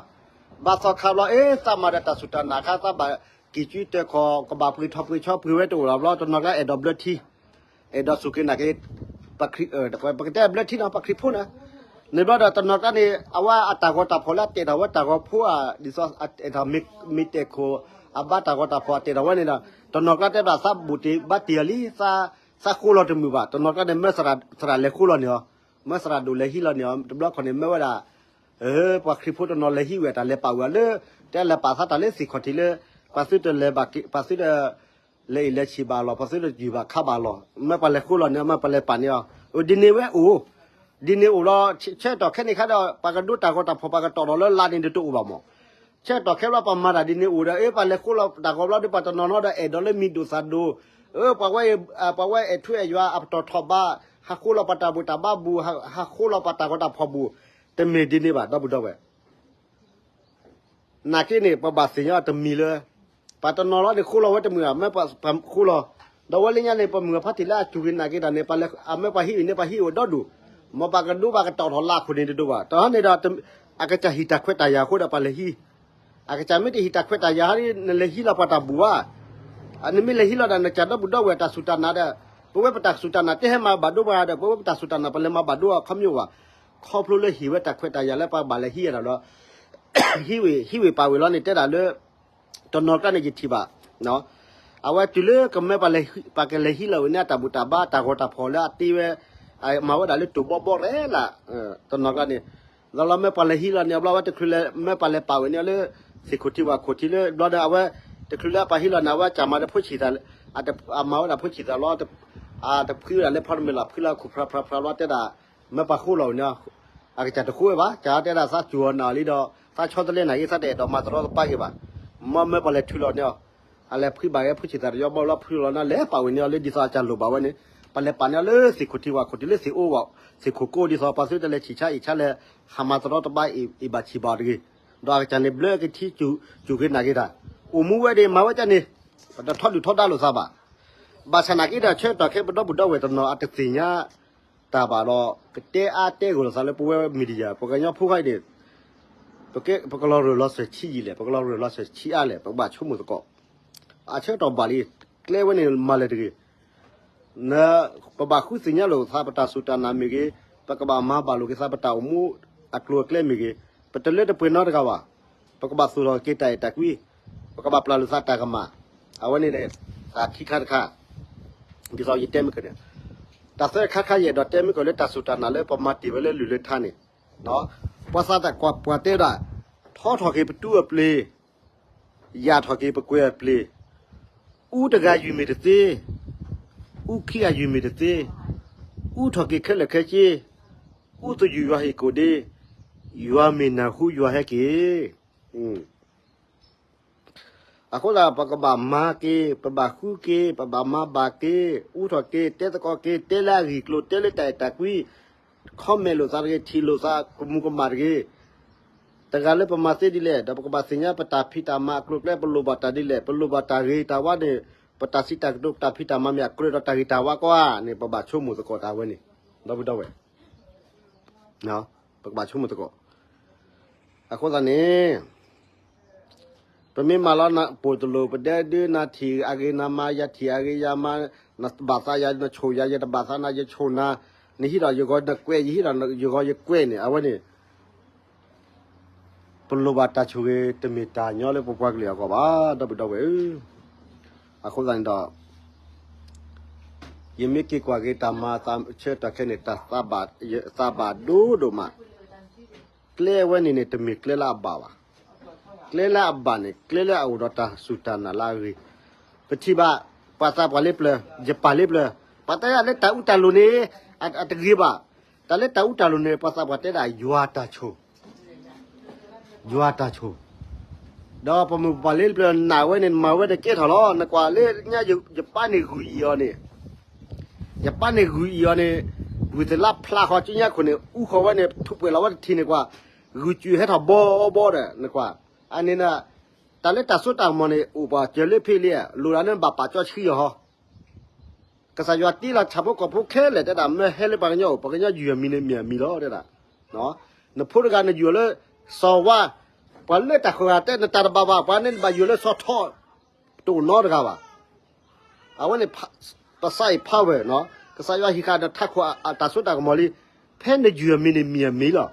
ဘါသီခါဘျီ အ့ သးမၤဒီးတၢ်စူၢ်တၢ်နာ်ခါ သးဘၣ်ကံၢ်ကၠံတၢ်ခီၣ် ကဘၣ်ပှ့ၤထီၣ်ပှ့ၤဆီပှ့ၤဝဲတအိၣ်လီၤဘျီ တနီၤကျါအဲၣ်ဒိးဘျၢထံ အဲၣ်ဒိးစူၢ်က့ၤနာ်က့ၤ ပှၤခရံာ် ပကတဲဘျၢထံနီၤ ပှၤခရံာ်ဖိန့ၣ် န့ၣ်ဘျီဒီးတနီၤကျါန့ၣ် အဝဲအတၢ်ဂီၤတၢ်ဖီၣ်လၢအတဲာ်ထီၣ်ဝဲတၢ်ဂီၤဖိဧါ ဒ်သိးအဲၣ်ဒိးမ့ၢ်တဲာ်ခိၣ် အဘါတၢ်ဂီၤတၢ်ဖီၣ်အတဲာ်ထီၣ်ဝဲန့ၣ်ဒီး တနီၤကျါတဲဘၣ်သးဘူၣ်တ့ၢ်ဘါတ့ၢ်အီၤလံ သးဃိလီၤတမုာ်ဘၣ် တနီၤကျါန့ၣ် မၢသရၣ်လဲၤဃိလီၤန့ၢ်အီၤ မၢသရၣ်ဒိၣ်လဲၤဟံးလီၤန့ၢ်အီၤ တဘျီခီန့ၣ် မၢဝဲဒၣ် ပှၤခရံာ်ဖိတနီၤလဲၤဟံးဝဲတၢ်လဲၤပာ်ဝဲလၢ တဲလဲၤပာ်သးတၢ်လၢသ့ၣ်ခီၣ်ထံးလၢ ပှၤသုတလဲၤဘၣ် ပှၤသုတ လဲၤအံၤလဲၤဆံးဘၣ်လီၤ ပှၤသုတယုၢ်ဘၣ်ခးဘၣ်လီၤ မၢပှၤလဲၤဃိလီၤန့ၢ် မၢပှၤလဲၤပာ်န့ၢ်အီၤ ဒ်န့ၣ်ဝဲအိၣ် ဒ်န့ၣ်အိၣ်လီၤ ဆၢကတီၢ်ခဲန့ၣ်ခါဒီး ပှၤကဒိတၢ်ဂီၤတၢ်ဖီၣ် ပှၤကတီၢ်ထီၣ်လၢလါန့ၣ်တအိၣ်ဘၣ်မး ဆၢကတီၢ်ခဲဘျီ ပှၤမၤတၢ်ဒ်န့ၣ်အိၣ်ဒီး အ့ ပှၤလဲၤဃိလီၤတၢ်ဂီၤဘျီဒီး ပှၤတနီၤနီၤဒီး အဲၣ်ဒိးလၢမံၤဒိၣ်သၣ်ဒိၣ် အ့ ပှၤဝဲအဲၣ်ထွဲအဲၣ်ယွၤ အပတီၢ်ထီၣ်ဘါ ဟးဃိလီၤပှၤတၢ်ဘူၣ်တၢ်ဘါဘူၣ် ဟးဃိလီၤပှၤတၢ်ဂီၤတၢ်ဖီၣ်ဘူၣ် တမ့ၢ်ဒ်န့ၣ်ဘၣ် ဒီပုၢ်ဒီဝဲၢ် နာ်က့န့ၣ် ပဘၣ်သ့ၣ်ညါတမံၤလၢ ပှၤတနီၤလီၤန့ၣ် ဃိလီၤဝဲတမုာ်ဘၣ် မ့ၢ်ပှၤဃိလီၤ ဒီးဝဲလၢညါန့ၣ် ပမုၢ်ဖါတံၢ်လၢအစူၢ်က့ၤနာ်က့ၤတၢ်န့ၣ် ပှၤလဲၤ အမ့ၢ်ပှၤဟံးအံၤန့ၣ် ပှၤဟံးအိၣ်ဒီဒူၣ် မ်ပှၤကဒိပှၤကတီၢ်ထီၣ်လၢအခိၣ်န့ၣ်တဒိၣ်ဘၣ် တဟီန့ၣ်ဒီး အကစၢ်ဟံၣ်တၢ်ခွဲးတၢ်ယာ်အဃိဒီးပှၤလဲၤဟံး အကစၢ်မ့ၢ်တဟံၣ်တၢ်ခွဲးတၢ်ယာ်ဟီ နလဲၤဟံးလီၤပှၤတၢ်ဘူၣ်ဧါ နမ့ၢ်လဲၤဟံးလီၤဒီး နကစၢ်ဒီပုၢ်ဒီဝဲၢ်တၢ်စူၢ်တၢ်နာ်ဒီး ပဝဲပတၢ်စူၢ်တၢ်နာ်တဟဲမၤဘၣ်ဒိပှၤဒီး ပဝဲပတၢ်စူၢ်တၢ်နာ် ပလဲၤမၤဘၣ်ဒိအခီပညီဘၣ် ခီဖျိလၢဟ့ၣ်ဝဲတၢ်ခွဲးတၢ်ယာ်လၢပှၤဘၣ်လဲၤဟံးအတၢ်ဒီး ဟံးဝ့ၢ် ဟံးဝ့ၢ်ပာ်ဝ့ၢ်လီၤန့ၣ် တဲဒၣ်လၢ တနီၤကျါန့ၣ်ယထံၣ်ဘၣ် အဝဲတုၤလၢကမၢပှၤလဲၤ ပှၤကလဲၤဟံးလီၤဝဲန့ၣ် အတၢ်ဘူၣ်တၢ်ဘါ တၢ်ဂီၤတၢ်ဖီၣ်လၢအတ့ဝဲ မၤဝဲဒၣ်လၢတိၤဘီဘီရဲၣ်လၢ တနီၤကျါန့ၣ် လီၤလီၤမၢပှၤလဲၤဟံးလီၤန့ၣ် အဘျီဝဲတချုးလဲၤ မၢပှၤလဲၤပာ်ဝဲန့ၣ်လၢ သ့ၣ်ခိၣ်ထံဝၣ်ခိၣ်ထံလၢ ဘျီဒီးအဝဲ တချုးလၢအပှၤဟံးလီၤန့ၣ် အဝဲကၢ်မၤဒီးဖိဆံၣ်သၣ် အမၤဝဲဒၣ်ဖိဆံၣ်သၣ်လီၤ တဖှံဝဲဒၣ်လၢဖီတမ့ၢ်လီၤ ဖှံလီၤခိၣ်ဖျါဖျါဖျါလီၤ တဲဒၣ် မၢပှၤဃိလီၤဝဲန့ၣ် အကစၢ်တဃိဝဲဘၣ် ကစၢ်တဲဒၣ်သးစူၢ်အီၤနာ်လံဒီး သးဆီတလဲနာ်က့ သးတအဲၣ်ဒိးမၤတရီတပါက့ၤဘၣ် မၢမၢပှၤလဲၤထုးလီၤန့ၣ် အလဲၤဖှံဘၣ်ဝဲဖိဆံၣ်သၣ်တယီဘီလီၤဖှံလီၤန့ၣ် လဲၤပာ်ဝဲန့ၣ်လၢဒ်သိးအကစၢ်လိၣ်ဘၣ်ဝဲန့ၣ် ပှၤလဲၤပာ်န့ၣ်လၢသ့ၣ်ခိၣ်ထံဝၣ်ခိၣ်ထံလၢသ့ၣ်အိၣ်ဝဲ သ့ၣ်ခိၣ်ကိးဒ်သိး ပှၤသုတလဲၤဆံၣ်ဆါအ့ၣ်ဆါလဲၤ ဟးမၤတရီတပါအ့ၣ်ဘၣ်ဆံၣ်ဘၣ်တဂ့ၤ ဒီးအကစၢ်န့ၣ်ဘျၢက့ၤထံ စူၢ်က့ၤနာ်က့ၤတၢ်, အိၣ်မူဝဲဒၣ်မၤဝဲဒ်န့ၣ်, ပတထီဒုၣ်ထီဒါလိာ်သးဘၣ်. ဘၣ်ဆၣ်နာ်က့ဒီး ဆၢကတီၢ်ခဲအံၤ ပဒီပုၢ်ဒီဝဲၢ်တနီၤ အတသ့ၣ်ညါတၢ်ဘၣ်ဒီး ကတဲအါတဲဂီၢ်လိာ်သးလၢပဝဲ media ပှၤကညီဖိခါအံၤန့ၣ်, ပကလီၤရၢၢ်လီၤစၢၤဆံးယံာ်လဲၣ်, ပကလီၤရၢၢ်လီၤစၢၤဆံးအါလဲၣ်, ပကဘၣ်ဆိကမိၣ်သကိး. အဆၢကတီၢ်ဘၣ်လံ, ကျဲဝဲန့ၣ်မၤလဲၣ်တဂ့ၤ. ပဘၣ်ဃုသ့ၣ်ညါလိာ်သး ပတၢ်စူၢ်တၢ်နာ်မ့ၢ်ဂ့ၤ, ပကဘၣ်မၤဘၣ်လိာ်က့ၤသး ပတၢ်အိၣ်မူအကျိၤအကျဲမ့ၢ်ဂ့ၤ, ပတလၢတပှဲၤနီတဂၤဘၣ်. ပကဘၣ်သူၣ်ထီၣ်က့ၤတၢ်အဲၣ်တၢ်ကွံ, ပကဘၣ်ပျၢ်လိာ်သးတၢ်ကမၣ်. အဝဲန့ၣ် တၢ်ခံခါတခါ, ဒ်သိးယတဲမ့ၢ်ကန့ၣ်, တၢ်သၢခါခါ ယအဲၣ်ဒိးတဲမ့ၢ်ကီးလၢ တၢ်စူၢ်တၢ်နာ်လၢပမၤတ့ၢ်ဝဲလၢလုၢ်လၢထါန့ၣ်, ပှၤသးပှၢ်တဲဝဲဒၣ်, ထီထီၣ်က့ၤပတူၢ်အပျ့ၤ, ယၢ်ထီၣ်က့ၤပကွဲၤအပျ့ၤ, အူတဂၤယုၢ်မ့ၢ်တသ့, အူခံဂၤယုၢ်မ့ၢ်တသ့, အူထီၣ်က့ၤခဲလၢာ်ခဲဆ့, အူသယုၢ်ယွၤဟ့ၣ်ကိၣ်ဒ့, ယွၤမ့ၢ်နၢ်ဟူယွၤဟဲက့ၤ. အဃိသတး ပကဘၣ်မၤက့ၤ, ပဘၣ်ဃုက့ၤ, ပဘၣ်မၤဘၣ်က့ၤ, အူထီၣ်က့ၤ, တဲသကိးက့ၤ, တဲလၢအဂ့ၢ်အကျိၤ, တဲလၢတၢ်အဲၣ်တၢ်ကွံ, comment လိာ်သးတဂ့ၤ, ထံၣ်လိာ်သးကမူၤကမၣ်တဂ့ၤ. တဂၤလၢပမၤသ့ဒ်လဲၣ်, ဒီးပကဘၣ်သ့ၣ်ညါပတၢ်ဖံးတၢ်မၤအကျိၤအကျဲ, ပလိၣ်ဘၣ်တၢ်ဒ်လဲၣ်, ပလိၣ်ဘၣ်တၢ်ဂ့ၤတၢ်ဝါန့ၣ်, ပတၢ်စံးတၢ်ကတိၤ ပတၢ်ဖံးတၢ်မၤမ့ၢ်အကြၢးဒီးတၢ်ဂ့ၤတၢ်ဝါကိးဂၤန့ၣ် ပဘၣ်ဆိကမိၣ်သကိးတၢ်ဝဲန့ၣ်, ဒီပုၢ်ဒီဝဲၢ်, ပကဘၣ်ဆိကမိၣ်သကိး. အဃိသတးန့ၣ် ပမ့ၢ်မၤလီၤပိာ်တလိာ် ပဒဲဒု နၤထံၣ်အဂ့ၤနၤမၤ, ယၤထံၣ်အဂ့ၤယၤမၤ, နဘၣ်သးယၤ နဆိၣ်ယၤ, ယတဘၣ်သးနၤ ယဆိၣ်နၤ, နဟံးဒီးယဂီၤနကွဲး, ယဟံးဒီးယဂီၤယကွဲးန့ၣ် အဝဲန့ၣ် ပလိၣ်ဘၣ်တၢ်ဆိၣ်ဂ့ၤ တမ့ၢ်တၢ်ညီလၢပပှၤကလုာ်အဂီၢ်ဘၣ် ဒီပုၢ်ဒီဝဲၢ်ဧၢ. အဃိသတးန့ၣ်ဒီး ယမ့ၢ်က့ၤကွၢ်က့ၤတၢ်မၤအသးဆၢကတီၢ်ခဲအံၤန့ၣ် တၢ်သးဘၣ်ဒိဒိၣ်မး, ကျဲဝဲန့ၣ်န့ၣ် တမ့ၢ်ကျဲလၢအဘၣ်ဘၣ်. ကျဲလၢအဘၣ်န့ၣ် ကျဲလၢအအိၣ်ဒီးတၢ်စူၢ်တၢ်နာ်လၢအဂ့ၤ. ပထံၣ်ဘၣ် ပှၤသးပှၢ်လၢပျၢၤ, ယပၢ်လၢပျၢၤ, ပှၤတဲဒၣ်လၢတၢ်အူတၢ်လိၤန့ၣ် အတဂ့ၤဘၣ်. တၢ်လၢတၢ်အူတၢ်လိၤန့ၣ် ပှၤသးပှၢ်တဲဒၣ်ယွၤတၢ်ဆိၣ် ယွၤတၢ်ဆိၣ်, ဒီးပမိၢ်ပပၢ်လၢပျၢၤနာ်ဝဲန့ၣ် မၤဝဲတကဲထီၣ်လီၤ. နကွၢ်လၢညါ ယပၢ်န့ၣ်ဂုာ်အံၤအီၤန့ၣ်, ယပၢ်န့ၣ်ဂုာ်အံၤအီၤန့ၣ်, ဂုာ်သလါဖျါဃီကၠူညါခိၣ်န့ၣ် အူဃီၤဝဲန့ၣ် ထူးပှဲၤလီၤဝဲတထံၣ်န့ၣ်ကွၢ်, ဂုာ်စူၤဟဲထီၣ်ဘီဘီဒီး နကွၢ်, အန့ၣ် တၢ်လၢတၢ်စိတၢ်ကမီၤန့ၣ် အိၣ်ပှၤစၢၤလၢဖဲလံ, လိၣ်ဒၣ်န့ၣ်ဘၣ်ပာ်စီဆှံအီၤဟီ ကစၢ်ယွၤတ့လီၤဆၣ်ဖိကီၢ်ဖိခဲလၢာ် တဲဒၣ် မၢဟဲလၢပှၤကညီအိၣ်, ပှၤကညီယုၢ်အမံၤန့ၣ်မ့ၢ်အမံၤလီၤ တဲဒၣ်. နဖိတဂၤနယုၢ်အီၤလၢ စီၤဝါ, ပှၤလၢတၢ်ဃုဂၤတဲ နတၢ်တဘၣ်ဘၣ်, ပှၤန့ၣ်နဘၣ်ယုၢ်အီၤလၢစီၤထီ, တအိၣ်နီတဂၤဘၣ်. အဝဲန့ၣ် ပစးအံၤ power နီၤ, ကစၢ်ယွၤဟံးဃာ်ဒီးထးခိၣ်အတၢ်စိတၢ်ကမီၤလံ, ဖဲနယုၢ်အမံၤန့ၣ်မ့ၢ်အမံၤလီၤ.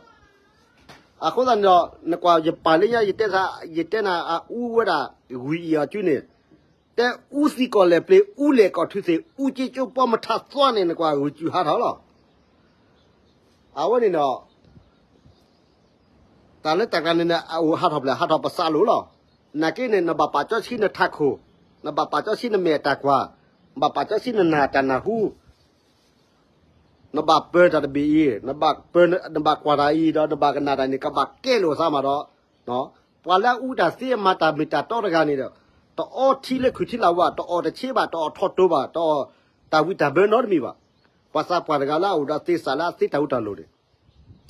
အဃိသတးန့ၣ်ဒီး နကွၢ်ယပၢ်လၢညါ ယတဲနၤအူဝဲဒၣ် ဂုာ်အံၤအီၤကၠူန့ၣ်, တဲအူသံကီၢ်လဲၢ်ပျ့ၤ, အူလဲၢ်ကီၢ်ထူသ့ၣ်, အူကၠ့ကၠိပီမထးသွါန့ၣ် နကွၢ်ဂုာ်စူၤဟးထီၣ်လီၤ. အဝဲန့ၣ်ဒီး တၢ်လၢတၢ်ကျါန့ၣ် အအိၣ်ဟးထီၣ်ဖျဲၣ် ဟးထီၣ်ပစးလိာ်လီၤ. နာ်က့န့ၣ် နဘၣ်ပာ်စီဆှံနထးခိၣ်, နဘၣ်ပာ်စီဆှံနမဲာ်တၢ်ကွၢ်, နဘၣ်ပာ်စီဆှံနနၢ်တၢ်နၢ်ဟူ, နဘၣ်ပၢၤတၢ်တဘ့ၣ်အံၤ, နဘၣ်ကွၢ်တၢ်အံၤဒီး နဘၣ်ကနၣ်တၢ်န့ၣ် ကဘၣ်ကဲလိာ်သးမးဒီး ပှၤလၢအအူတၢ်သ့အမၤတၢ်မ့ၢ်တၢ်တီတဂၤန့ၣ်ဒီး တအီထံလၢခုၣ်ထံလၢဝါ, တအီၣ်တဆ့ဘၣ်, တအီၣ်ထီၣ်တိၤဘၣ်, တအီၣ်တၢ်ဝံတၢ်ဘၢနီတမံၤဘၣ်. ပှၤသးပှၢ်တဂၤလၢအအိၣ်ဒီးသ့ၣ်စးလၢအသ့တၢ်အူတၢ်လိၤန့ၣ်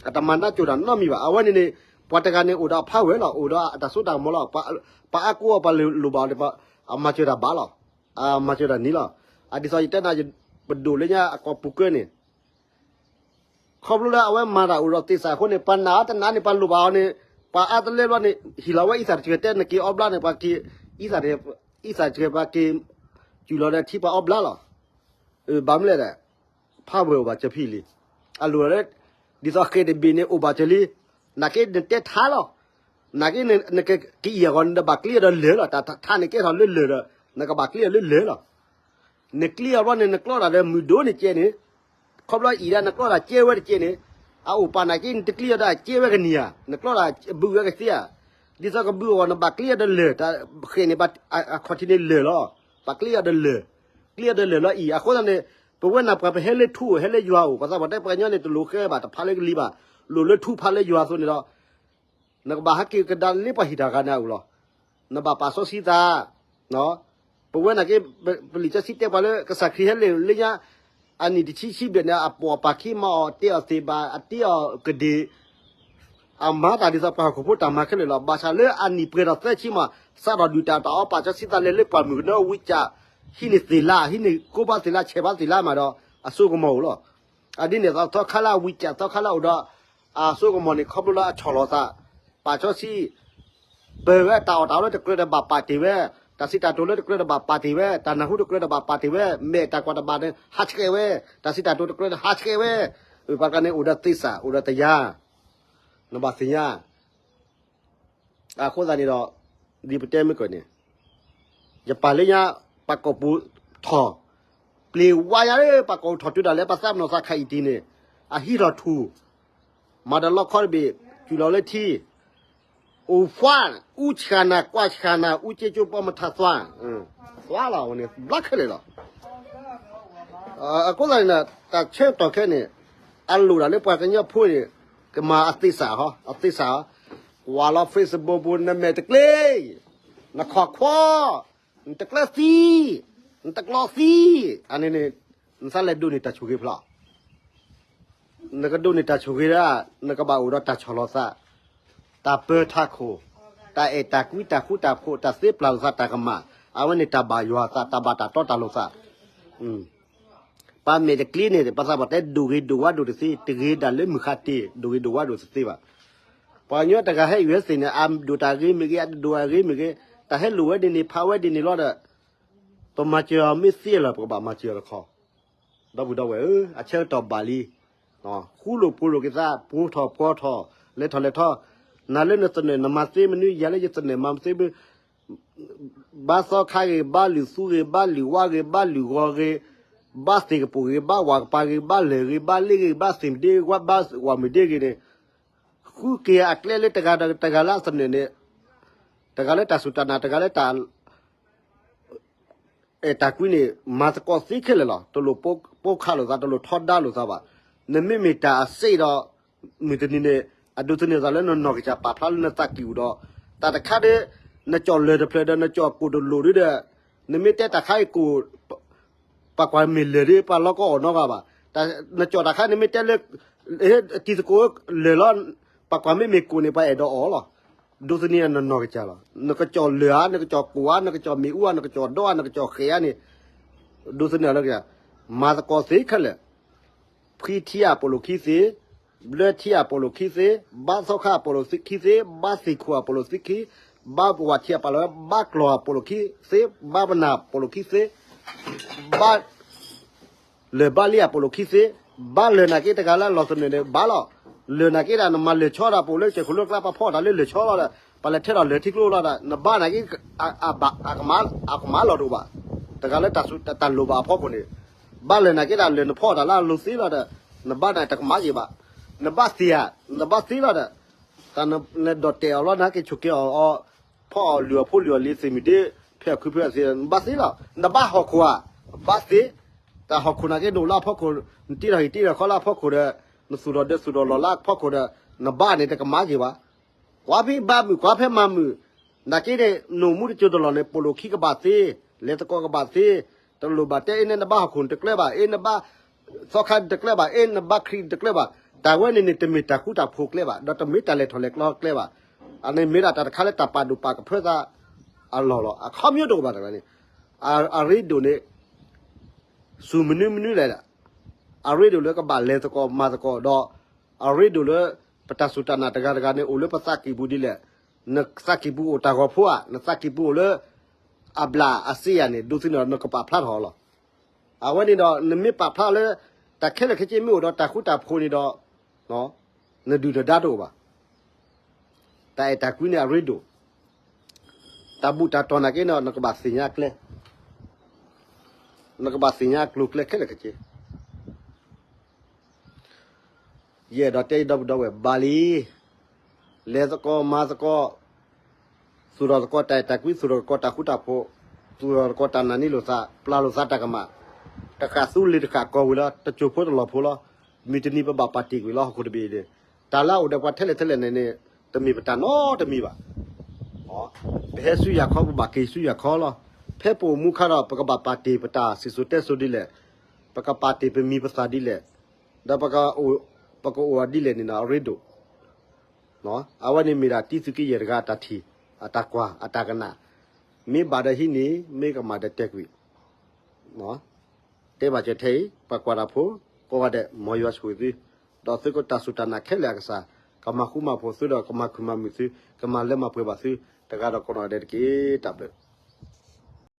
အတမၤနးစိၤတၢ်နီတမံၤဘၣ်. အဝဲန့ၣ်န့ၣ် ပှၤတဂၤန့ၣ်အိၣ်ဒီးအ power လီၤ, အိၣ်ဒီးအတၢ်စိတၢ်ကမီၤလီၤ. ပှၤအါကိးအီၤ ပှၤလိၣ်ဘၣ်အီၤန့ၣ် အမၤစၢၤတၢ်ဘၣ်လီၤ. အမၤစၢၤတၢ်န့ၣ်လီၤ. အဒ်သိးယတဲနၤ ပဒိၣ်လၢညါအကီၢ်ပူၤကၢန့ၣ် ခီဖျိလၢအဝဲမၤတၢ်အိၣ်ဒီးသ့ၣ်စးအဃိန့ၣ် ပှၤနာ်အီၤတနာ်န့ၣ် ပှၤလိၣ်ဘၣ်အီၤန့ၣ် ပှၤအါတလၢဘျီန့ၣ် ဟ့ၣ်လီၤဝဲအံသၣ်တစှဲၤ တဲနက့ၤအီဘျါန့ၣ် ပှၤက့ၤ အံသၣ်တစှဲၤ ပှၤက့ၤ စူၤလီၤဒီးထံပှၤအီဘျါလီၤ. ဘၣ်မနုၤလဲၣ်ဒီး power ဘၣ်စၢၤဖံလံ. အလိၣ်လၢ ဒ်သိးဃဲၤတဘ့ၣ်န့ၣ် အိၣ်ဘၣ်စၢၤလံ. နာ်က့နတဲထါလီၤ. နာ်က့နကအံၣ်အဂီၢ် နဘၣ်ကျ့အီၤဒီးလၢၢ်လီၤ. တၢ်ထါန့ၣ်ကဲထီၣ်လၢလၢၢ်ဒီး နကဘၣ်ကျ့အီၤလၢလၢၢ်လီၤ. နကျ့အီၤဘျီန့ၣ် နကျီတၢ်ဒီးမုၢ်ဒိၣ်န့ၣ်ကဲန့ၣ်, ခီဖျိအံၤဒၣ်နကျီတၢ်ကဲဝဲတကဲန့ၣ်, အအိၣ်ပာ်နာ်က့ နတကျ့အီၤဒီးကဲဝဲကနံၤဧါ, နကျီတၢ်ဘုးဝဲကသ့ဧါ. ဒ်သိးကဘုးအဂီၢ် နဘၣ်ကျ့အီၤဒီးလၢၢ်, တၢ်ဃဲၤန့ၣ် အခီၣ်ထံးန့ၣ်လၢၢ်လီၤ. ဘၣ်ကျ့အီၤဒီးလၢၢ်, ကျ့အီၤဒီးလၢၢ်လီၤအံၤ. အဃိသတးန့ၣ် ပဝဲနၢ်ပှၤပဟဲလၢထူအိၣ် ဟဲလၢယွၤအိၣ်, ပှၤသးပှၢ်တဲပှၤကညီန့ၣ် တလိၣ်ဃဲဘၣ် တဖးလၢကလံၤဘၣ်, လိၣ်လၢထူဖးလၢယွၤအသိးန့ၣ်ဒီး နကဘၣ်ဟဲက့ၤကဒါလၢပှၤဟံးတၢ်ဂၤန့ၣ်အအိၣ်လီၤ. နဘၣ်ပာ်စီဆှံသး, ပဝဲနာ်က့ ပလံာ်စီဆှံတဲပှၤလၢ ကစၢ်ခရံာ်ဟဲလၢလၢညါ အနံၣ်တဆံဆံဘျဲၣ်န့ၣ် အပိာ်အပၢ်ခံမၤအီၤ တဲအီၤသ့ၣ်ဘၣ် အတ့အီၤကဒ့ၣ်, အမၤသးဒ်သိးပှၤဟီၣ်ခိၣ်ဖိတၢ်မၤခဲလၢာ်လီၤ. ဘၣ်ဆၣ်လၢအနံၣ်ပှဲၤဒီးသၢဆံမး စးထီၣ်ဒုၣ်တၢ်တၢ်အီၣ်ပာ်စီဆှံသးလဲၤလၢပှၢ်မုၢ်ကနၢဝံကၠး ဟံးန့ၢ်သ့ၣ်လါ ဟံးန့ၢ်ကိးဘၣ်သ့ၣ်လါ ဆဲးဘၣ်သ့ၣ်လါမးဒီး အစိကမီၤအိၣ်လီၤ. အဒ်န့ၣ်သီခါလၢအဝံကၠး သီခါလၢအအိၣ်ဒီး အစိကမီၤန့ၣ် ခီဖျိလၢအဆီၣ်လီၤသး ပာ်စီဆှံ ပၢၤဝဲတၢ်အီၣ်တၢ်အီလၢတကြၢးဒီးဘၣ်ပာ်တ့ၢ်ဝဲ, တၢ်စံးတၢ်ကတိၤလၢတကြၢးဒီးဘၣ်ပာ်တ့ၢ်ဝဲ, တၢ်နၢ်ဟူတကြၢးဒီးဘၣ်ပာ်တ့ၢ်ဝဲ, မဲာ်တၢ်ကွၢ်တဘၣ်န့ၣ် ဟးဆှဲးဝဲ, တၢ်စံးတၢ်ကတိၤတကြၢးဒီးဟးဆှဲးဝဲ, ပှၤတဂၤန့ၣ်အိၣ်ဒီးသ့ၣ်စၢ် အိၣ်ဒီးတယါ, နဘၣ်သ့ၣ်ညါ အဃိသတးန့ၣ်ဒီး ဒ်ပတဲမ့ၢ်ကီၢ်န့ၣ် ယပာ်လၢညါ ပှၤကိာ်ပူၤထီၣ်, ပျ့ၤဝါညါလၢ ပှၤကိာ်ပူၤထီၣ်တုၤဒၣ်လဲာ် ပသးပနီၣ်သးခါအံၤတံၢ်န့ၣ် အဟံးထီၣ်ထူၣ်, မၤဒီးလီခီတဘ့ၣ် စူၢ်လီၤလၢထံ, အိၣ်ဖှါ, အူဆှၣ်နၤ ကွၢ်ဆှၣ်နၤ အူကၠ့ကၠိပီမထးသွါ, သွါလီၤန့ၣ် ဘျါခဲလၢာ်လီၤ. အဃိသတးန့ၣ် တၢ်ဆၢကတီၢ်ခဲအံၤန့ၣ် အလိၣ်ဒၣ်လၢပှၤကညီဖိန့ၣ် ကမၤအသ့ၣ်စၢ်ဟီ, အသ့ၣ်စၢ်ဟီ, ကွၢ်လီၤ Facebook ပူၤ နမဲာ်တကျ့, နခီၣ်ခွီ, နတကျၢၤသံ, နတကျီသံ, အန့ၣ်န့ၣ် နသးလဲၤဒိးန့ၢ်တၢ်ဆိၣ်ဂ့ၤဖျါ နကဒိးန့ၢ်တၢ်ဆိၣ်ဂ့ၤဒၣ် နကဘၣ်အိၣ်ဒီးတၢ်ဆီၣ်လီၤသး, တၢ်ပၢၤထးခိၣ်, တၢ်အဲၣ်တၢ်ကွံ တၢ်ဃူတၢ်ဖိး, တၢ်သ့ပျၢ်လိာ်သးတၢ်ကမၣ်, အဝဲန့ၣ်တၢ်ဘၣ်ယွၤသး တၢ်ဘၣ်တၢ်တီတၢ်လိၤသး, ပှၤမဲာ်တကျ့န့ၣ် ပှၤသးပှၢ်တဲဒိၣ်ဂ့ၤဒိၣ်ဝါဒိၣ်တသ့, တဂ့ၤဒၣ်လၢမုၢ်ဃါတ့ၢ် ဒိၣ်ဂ့ၤဒိၣ်ဝါဒိၣ်တသ့ဘၣ်. ပှၤကညီတဂၤဟဲအံၤဝဲသ့ၣ်န့ၣ် အဒိၣ်တၢ်ဂ့ၤမ့ၢ်ဂ့ၤ အဒိၣ်တၢ်ဂ့ၤမ့ၢ်ဂ့ၤ တၢ်ဟဲလိၣ်ဝဲဒ်န့ၣ် ဖးဝဲဒ်န့ၣ်လီၤဒီး ပမၤစၢၤအီၤမ့ၢ်သ့လီၤ ပကဘၣ်မၤစၢၤအီၤတခီ ဒီပုၢ်ဒီဝဲၢ်ဧၢ, အဆၢကတီၢ်ဘၣ်လံ, ဃူလိာ်ဖိးလိာ်က့ၤသး ပှိၤထီၣ်ပှီၤထီၣ် လဲၤထီၣ်လဲၤထီၣ်, နၤလၢနသနၢၣ်နမၤသ့မနုၤ ယၤလၢယသနၢၣ်မၤသ့မနုၤ, ဘါသီခါဂ့ၤ ဘါလုၢ်သူဂ့ၤ ဘါလုၢ်ဝါဂ့ၤ ဘါလုၢ်ဂီၤဂ့ၤ, ဘါသ့ၣ်ကပိာ်ဂ့ၤ ဘါဝၣ်ကပၤဂ့ၤ ဘါလၢၢ်ဂ့ၤ ဘါလ့ဂ့ၤ ဘါသ့ၣ်မဒ့ဂ့ၤ ဘါဝၣ်မုၢ်ဒ့ဂ့ၤန့ၣ် ဃုက့ၤအကျဲလၢတဂၤဒီးတဂၤလၢအသနၢၣ်န့ၣ်, တဂၤလၢတၢ်စူၢ်တၢ်နာ် တဂၤလၢတၢ် အဲၣ်တၢ်ကွံန့ၣ် မၤသကိးသ့ခဲလၢာ်လီၤ. တလိၣ်ပိာ်ခးလိာ်သး တလိၣ်ထီဒါလိာ်သးဘၣ်. နမ့မ့ၢ်တၢ်အစ့ဒီး မုၢ်တနံၤန့ၣ် အဒိးသန့ၤသးလၢနနီၢ်ကစၢ်ပာ်ဖျါလၢနသးကံၢ်ပူၤဒီး တၢ်တခါဒီး နကၠီၣ်လၢၢ်တဖျၢၣ်ဒီး နကၠီၣ်ကိၣ်တလိၣ်ဒီး နမ့ၢ်တဲတၢ်ခါအံၤကိၣ် ပှၤကွၢ်မ့ၢ်လၢၢ်ဒီး ပှၤလီၤကီအီၣ်နီတဂၤဘၣ်. နကၠီၣ်တၢ်ခါ နမ့ၢ်တဲလၢ တံၤသကိးလၢၢ်လီၤ ပှၤကွၢ်မ့မ့ၢ်ကိၣ်န့ၣ် ပှၤအဲၣ်ဒိးအီၣ်လီၤ. ဒိးသန့ၤနနီၢ်ကစၢ်လီၤ. နကကၠီၣ်လၢၢ်ဧါ, နကကၠီၣ်ကိၣ်ဧါ, နကကၠီၣ်မ့ၣ်အူဧါ, နကကၠီၣ်ဒီးဧါ, နကကၠီၣ်ဃဲးဧါန့ၣ် ဒိးသန့ၤလၢ မၤသကိးသ့ခဲလၢာ်, ဖှံထံအပိာ်လိာ်ခံသ့, ဘျၢထံအပိာ်လိာ်ခံသ့, ဘါသီခါအပိာ်လိာ်ခံသ့, ဘါသ့ၣ်ခိၣ်အပိာ်လိာ်ခံသ့, ဘါဝၣ်ထံအပိာ်လိာ်, ဘါကျီၢ်အပိာ်လိာ်ခံသ့, ဘါပနၢ်အပိာ်လိာ်ခံသ့, ဘါ လၢၢ်ဘါလံအပိာ်လိာ်ခံသ့, ဘါလၢၢ်နာ်က့တဂၤလၢလီၤသနၢၣ်န့ၣ် ဘၣ်လီၤ. လၢၢ်နာ်က့ဒၣ် နမၤလၢၢ်ဆီဒၣ်ပိာ်လၢကစၢၢ်ခိၣ်လၢကျါ ပှၤဖီအီၣ်တၢ်လၢလၢၢ်ဆီလီၤဒီး ပှၤလဲၤထဲထီၣ်လၢၢ်ထံကျိလီၤဒီး နဘါနာ်က့ အကမၤလီၤတအိၣ်ဘၣ်. တဂၤလၢတၢ်စူၢ်တၢ်လိၣ်ဘၣ်အဖီခိၣ်န့ၣ်, ဘါလၢၢ်နာ်က့ဒၣ် လၢၢ်နဖီအီၣ်တၢ်လၢအလိၤသ့လီၤဒီး နဘါနာ်တကမၤက့ၤဘၣ်. နဘါသ့ဧါ, နဘါသ့လီၤဒီး တၢ်နဒိးတဲာ်အီၤလီၤ နက့ၤဆိၣ်က့ၤအီၤ ဖီအီၣ်လုၢ်အီၣ်ဖိလုၢ်အီၣ်လံၤသ့ၣ်မုၢ်ဒ့ ဖဲအီၣ်ခုဖဲအီၣ်သ့ နဘါသ့လီၤ. နဘါဟီၣ်ခိၣ်ဧါ, နဘါသ့, တၢ်ဟီၣ်ခိၣ်နာ်က့ နအိၣ်လၢအဖီခိၣ်, နတ့ထီၣ်ဟံၣ်တ့ထီၣ်ခီလၢအဖီခိၣ်ဒီး နသူၣ်ထီၣ်ဒၢးသူၣ်ထီၣ်လီၢ်လၢအဖီခိၣ်ဒီး နဘါန့ၣ်တကမၤက့ၤဘၣ်. ကွၢ်ဖဲဘါမုၢ် ကွၢ်ဖဲမၤမုၢ်, နာ်က့န့ၣ် နအိၣ်မူတစိၤတလီၢ်န့ၣ် ပိာ်လိာ်ခံကဘၣ်သ့, လဲၤသကိးကဘၣ်သ့, တလိၣ်ဘၣ်တဲအ့ၣ်န့ၣ် နဘါဟီၣ်ခိၣ်တကျၢၤဘၣ်, အ့ၣ် နဘါသီခါတကျၢၤဘၣ်, အ့ၣ် နဘါခရံာ်တကျၢၤဘၣ်, တၢ်ဝဲန့ၣ်န့ၣ် တမ့ၢ်တၢ်ဃူတၢ်ဖိးကျဲဘၣ်, ဒီးတမ့ၢ်တၢ်လဲၤထီၣ်လဲၤကျီကျဲဘၣ်. အန့ၣ်မ့ၢ်ဒၣ်တၢ်တခါလၢတၢ်ပာ်ဒိၣ်ပာ်ကဖၢသးအလီၢ်လီၤ. အခီပညီတအိၣ်ဘၣ်တဂၤန့ၣ်, အရ့ဒိၣ်န့ၣ် စူၢ်မနုၤမနုၤလဲၣ်, အရ့ဒိၣ်လၢကဘၣ်လဲၤသကိးမၤသကိးဒီး အရ့ဒိၣ်လၢ ပတၢ်စူၢ်တၢ်နာ်တဂၤတဂၤန့ၣ် အိၣ်လၢပသးကံၢ်ပူၤဒ်လဲၣ်, နသးကံၢ်ပူၤအိၣ်တၢ်ဂီၤဖိဧါ, နသးကံၢ်ပူၤအိၣ်လၢ အဘျၣ်အစ့ယၤန့ၣ် ဒိးသန့ၤဒီးနကပာ်ဖျါထီၣ်အီၤလီၤ. အဝဲန့ၣ်ဒီး နမ့ၢ်ပာ်ဖျါလၢ တၢ်ခဲလၢာ်ခဲဆ့မ့ၢ်အိၣ်ဒီးတၢ်ဃူတၢ်ဖိးန့ၣ်ဒီး နဒုၣ်နဒါတအိၣ်ဘၣ်. တၢ်အဲၣ်တၢ်ကွံန့ၣ်အရ့ဒိၣ်, တၢ်ဘူၣ်တၢ်တီၢ်နာ်က့န့ၣ် နကဘၣ်သ့ၣ်ညါအကျဲ, နကဘၣ်သ့ၣ်ညါအကျိၤအကျဲခဲလၢာ်ခဲဆ့ ယအဲၣ်ဒိးတဲအံၤ ဒီပုၢ်ဒီဝဲၢ်ဘၣ်လံ, လဲၤသကိးမၤသကိး, သူၣ်ထီၣ်သကိးတၢ်အဲၣ်တၢ်ကွံ, သူၣ်ထီၣ်သကိးတၢ်ဃူတၢ်ဖိး, သူၣ်ထီၣ်သကိးတၢ်နာ်န့ၢ်လိာ်သး, ပျၢ်လိာ်သးတၢ်ကမၣ်, တဃၣ်သူလ့ၤတဃၣ်ကီၢ်ဝံၤလီၤ, တစိၢ်ဖိတလီၢ်ဖိလီၤ. မုၢ်တနံၤပဘၣ်ပာ်တ့ၢ်ကွံာ်လီၤ ဟီၣ်ခိၣ်တဘ့ၣ်အံၤန့ၣ်, တၢ်လၢအအိၣ်ဒီးပှၤထဲလဲၣ်ထဲလဲၣ်န့ၣ်န့ၣ် တမ့ၢ်ပတၢ်နီတမံၤဘၣ်. ပဟဲဆူယၤခီ ပဘၣ်က့ၤဆူယၤခီလီၤ. ဖဲပအိၣ်မူခါဒီး ပကဘၣ်ပာ်တ့ၢ်ပတၢ်စံၣ်စိၤတဲစိၤဒ်လဲၣ်, ပကပာ်တ့ၢ်ပမံၤပသၣ်ဒ်လဲၣ်, ဒီးပကအိၣ်ဒ်လဲၣ်န့ၣ် အရ့ဒိၣ် အဝဲန့ၣ်မ့ၢ်ဒၣ်တံသုးက့ယဲၢ်တဂၤအတၢ်ထံၣ်, အတၢ်ကွၢ်, အတၢ်ကနၣ်, မ့ၢ်ဘၣ်ဒီးဟံးန့ၢ်, မ့ၢ်ကမၣ်ဒီးတဲာ်ကွံာ်. တဲဘၣ်စၢၤထဲအံၤ ပှၤကွၢ်တၢ်ဖိ ကိးဂၤဒဲး မ်ယွၤဆိၣ်ဂ့ၤသု, ဒီးသုကတၢ်စူၢ်တၢ်နာ်ခဲလၢာ်အကစၢ် ကမၤဃူမၤဖိးသုဒီးကမၤခုၣ်မၤမုာ်သု, ကမၤလၢမၤပှဲၤဘၣ်သု, တဂၤဒီးကိးနီၢ်ဂၤဒဲးတက့ၢ်. တၢ်ဘျုး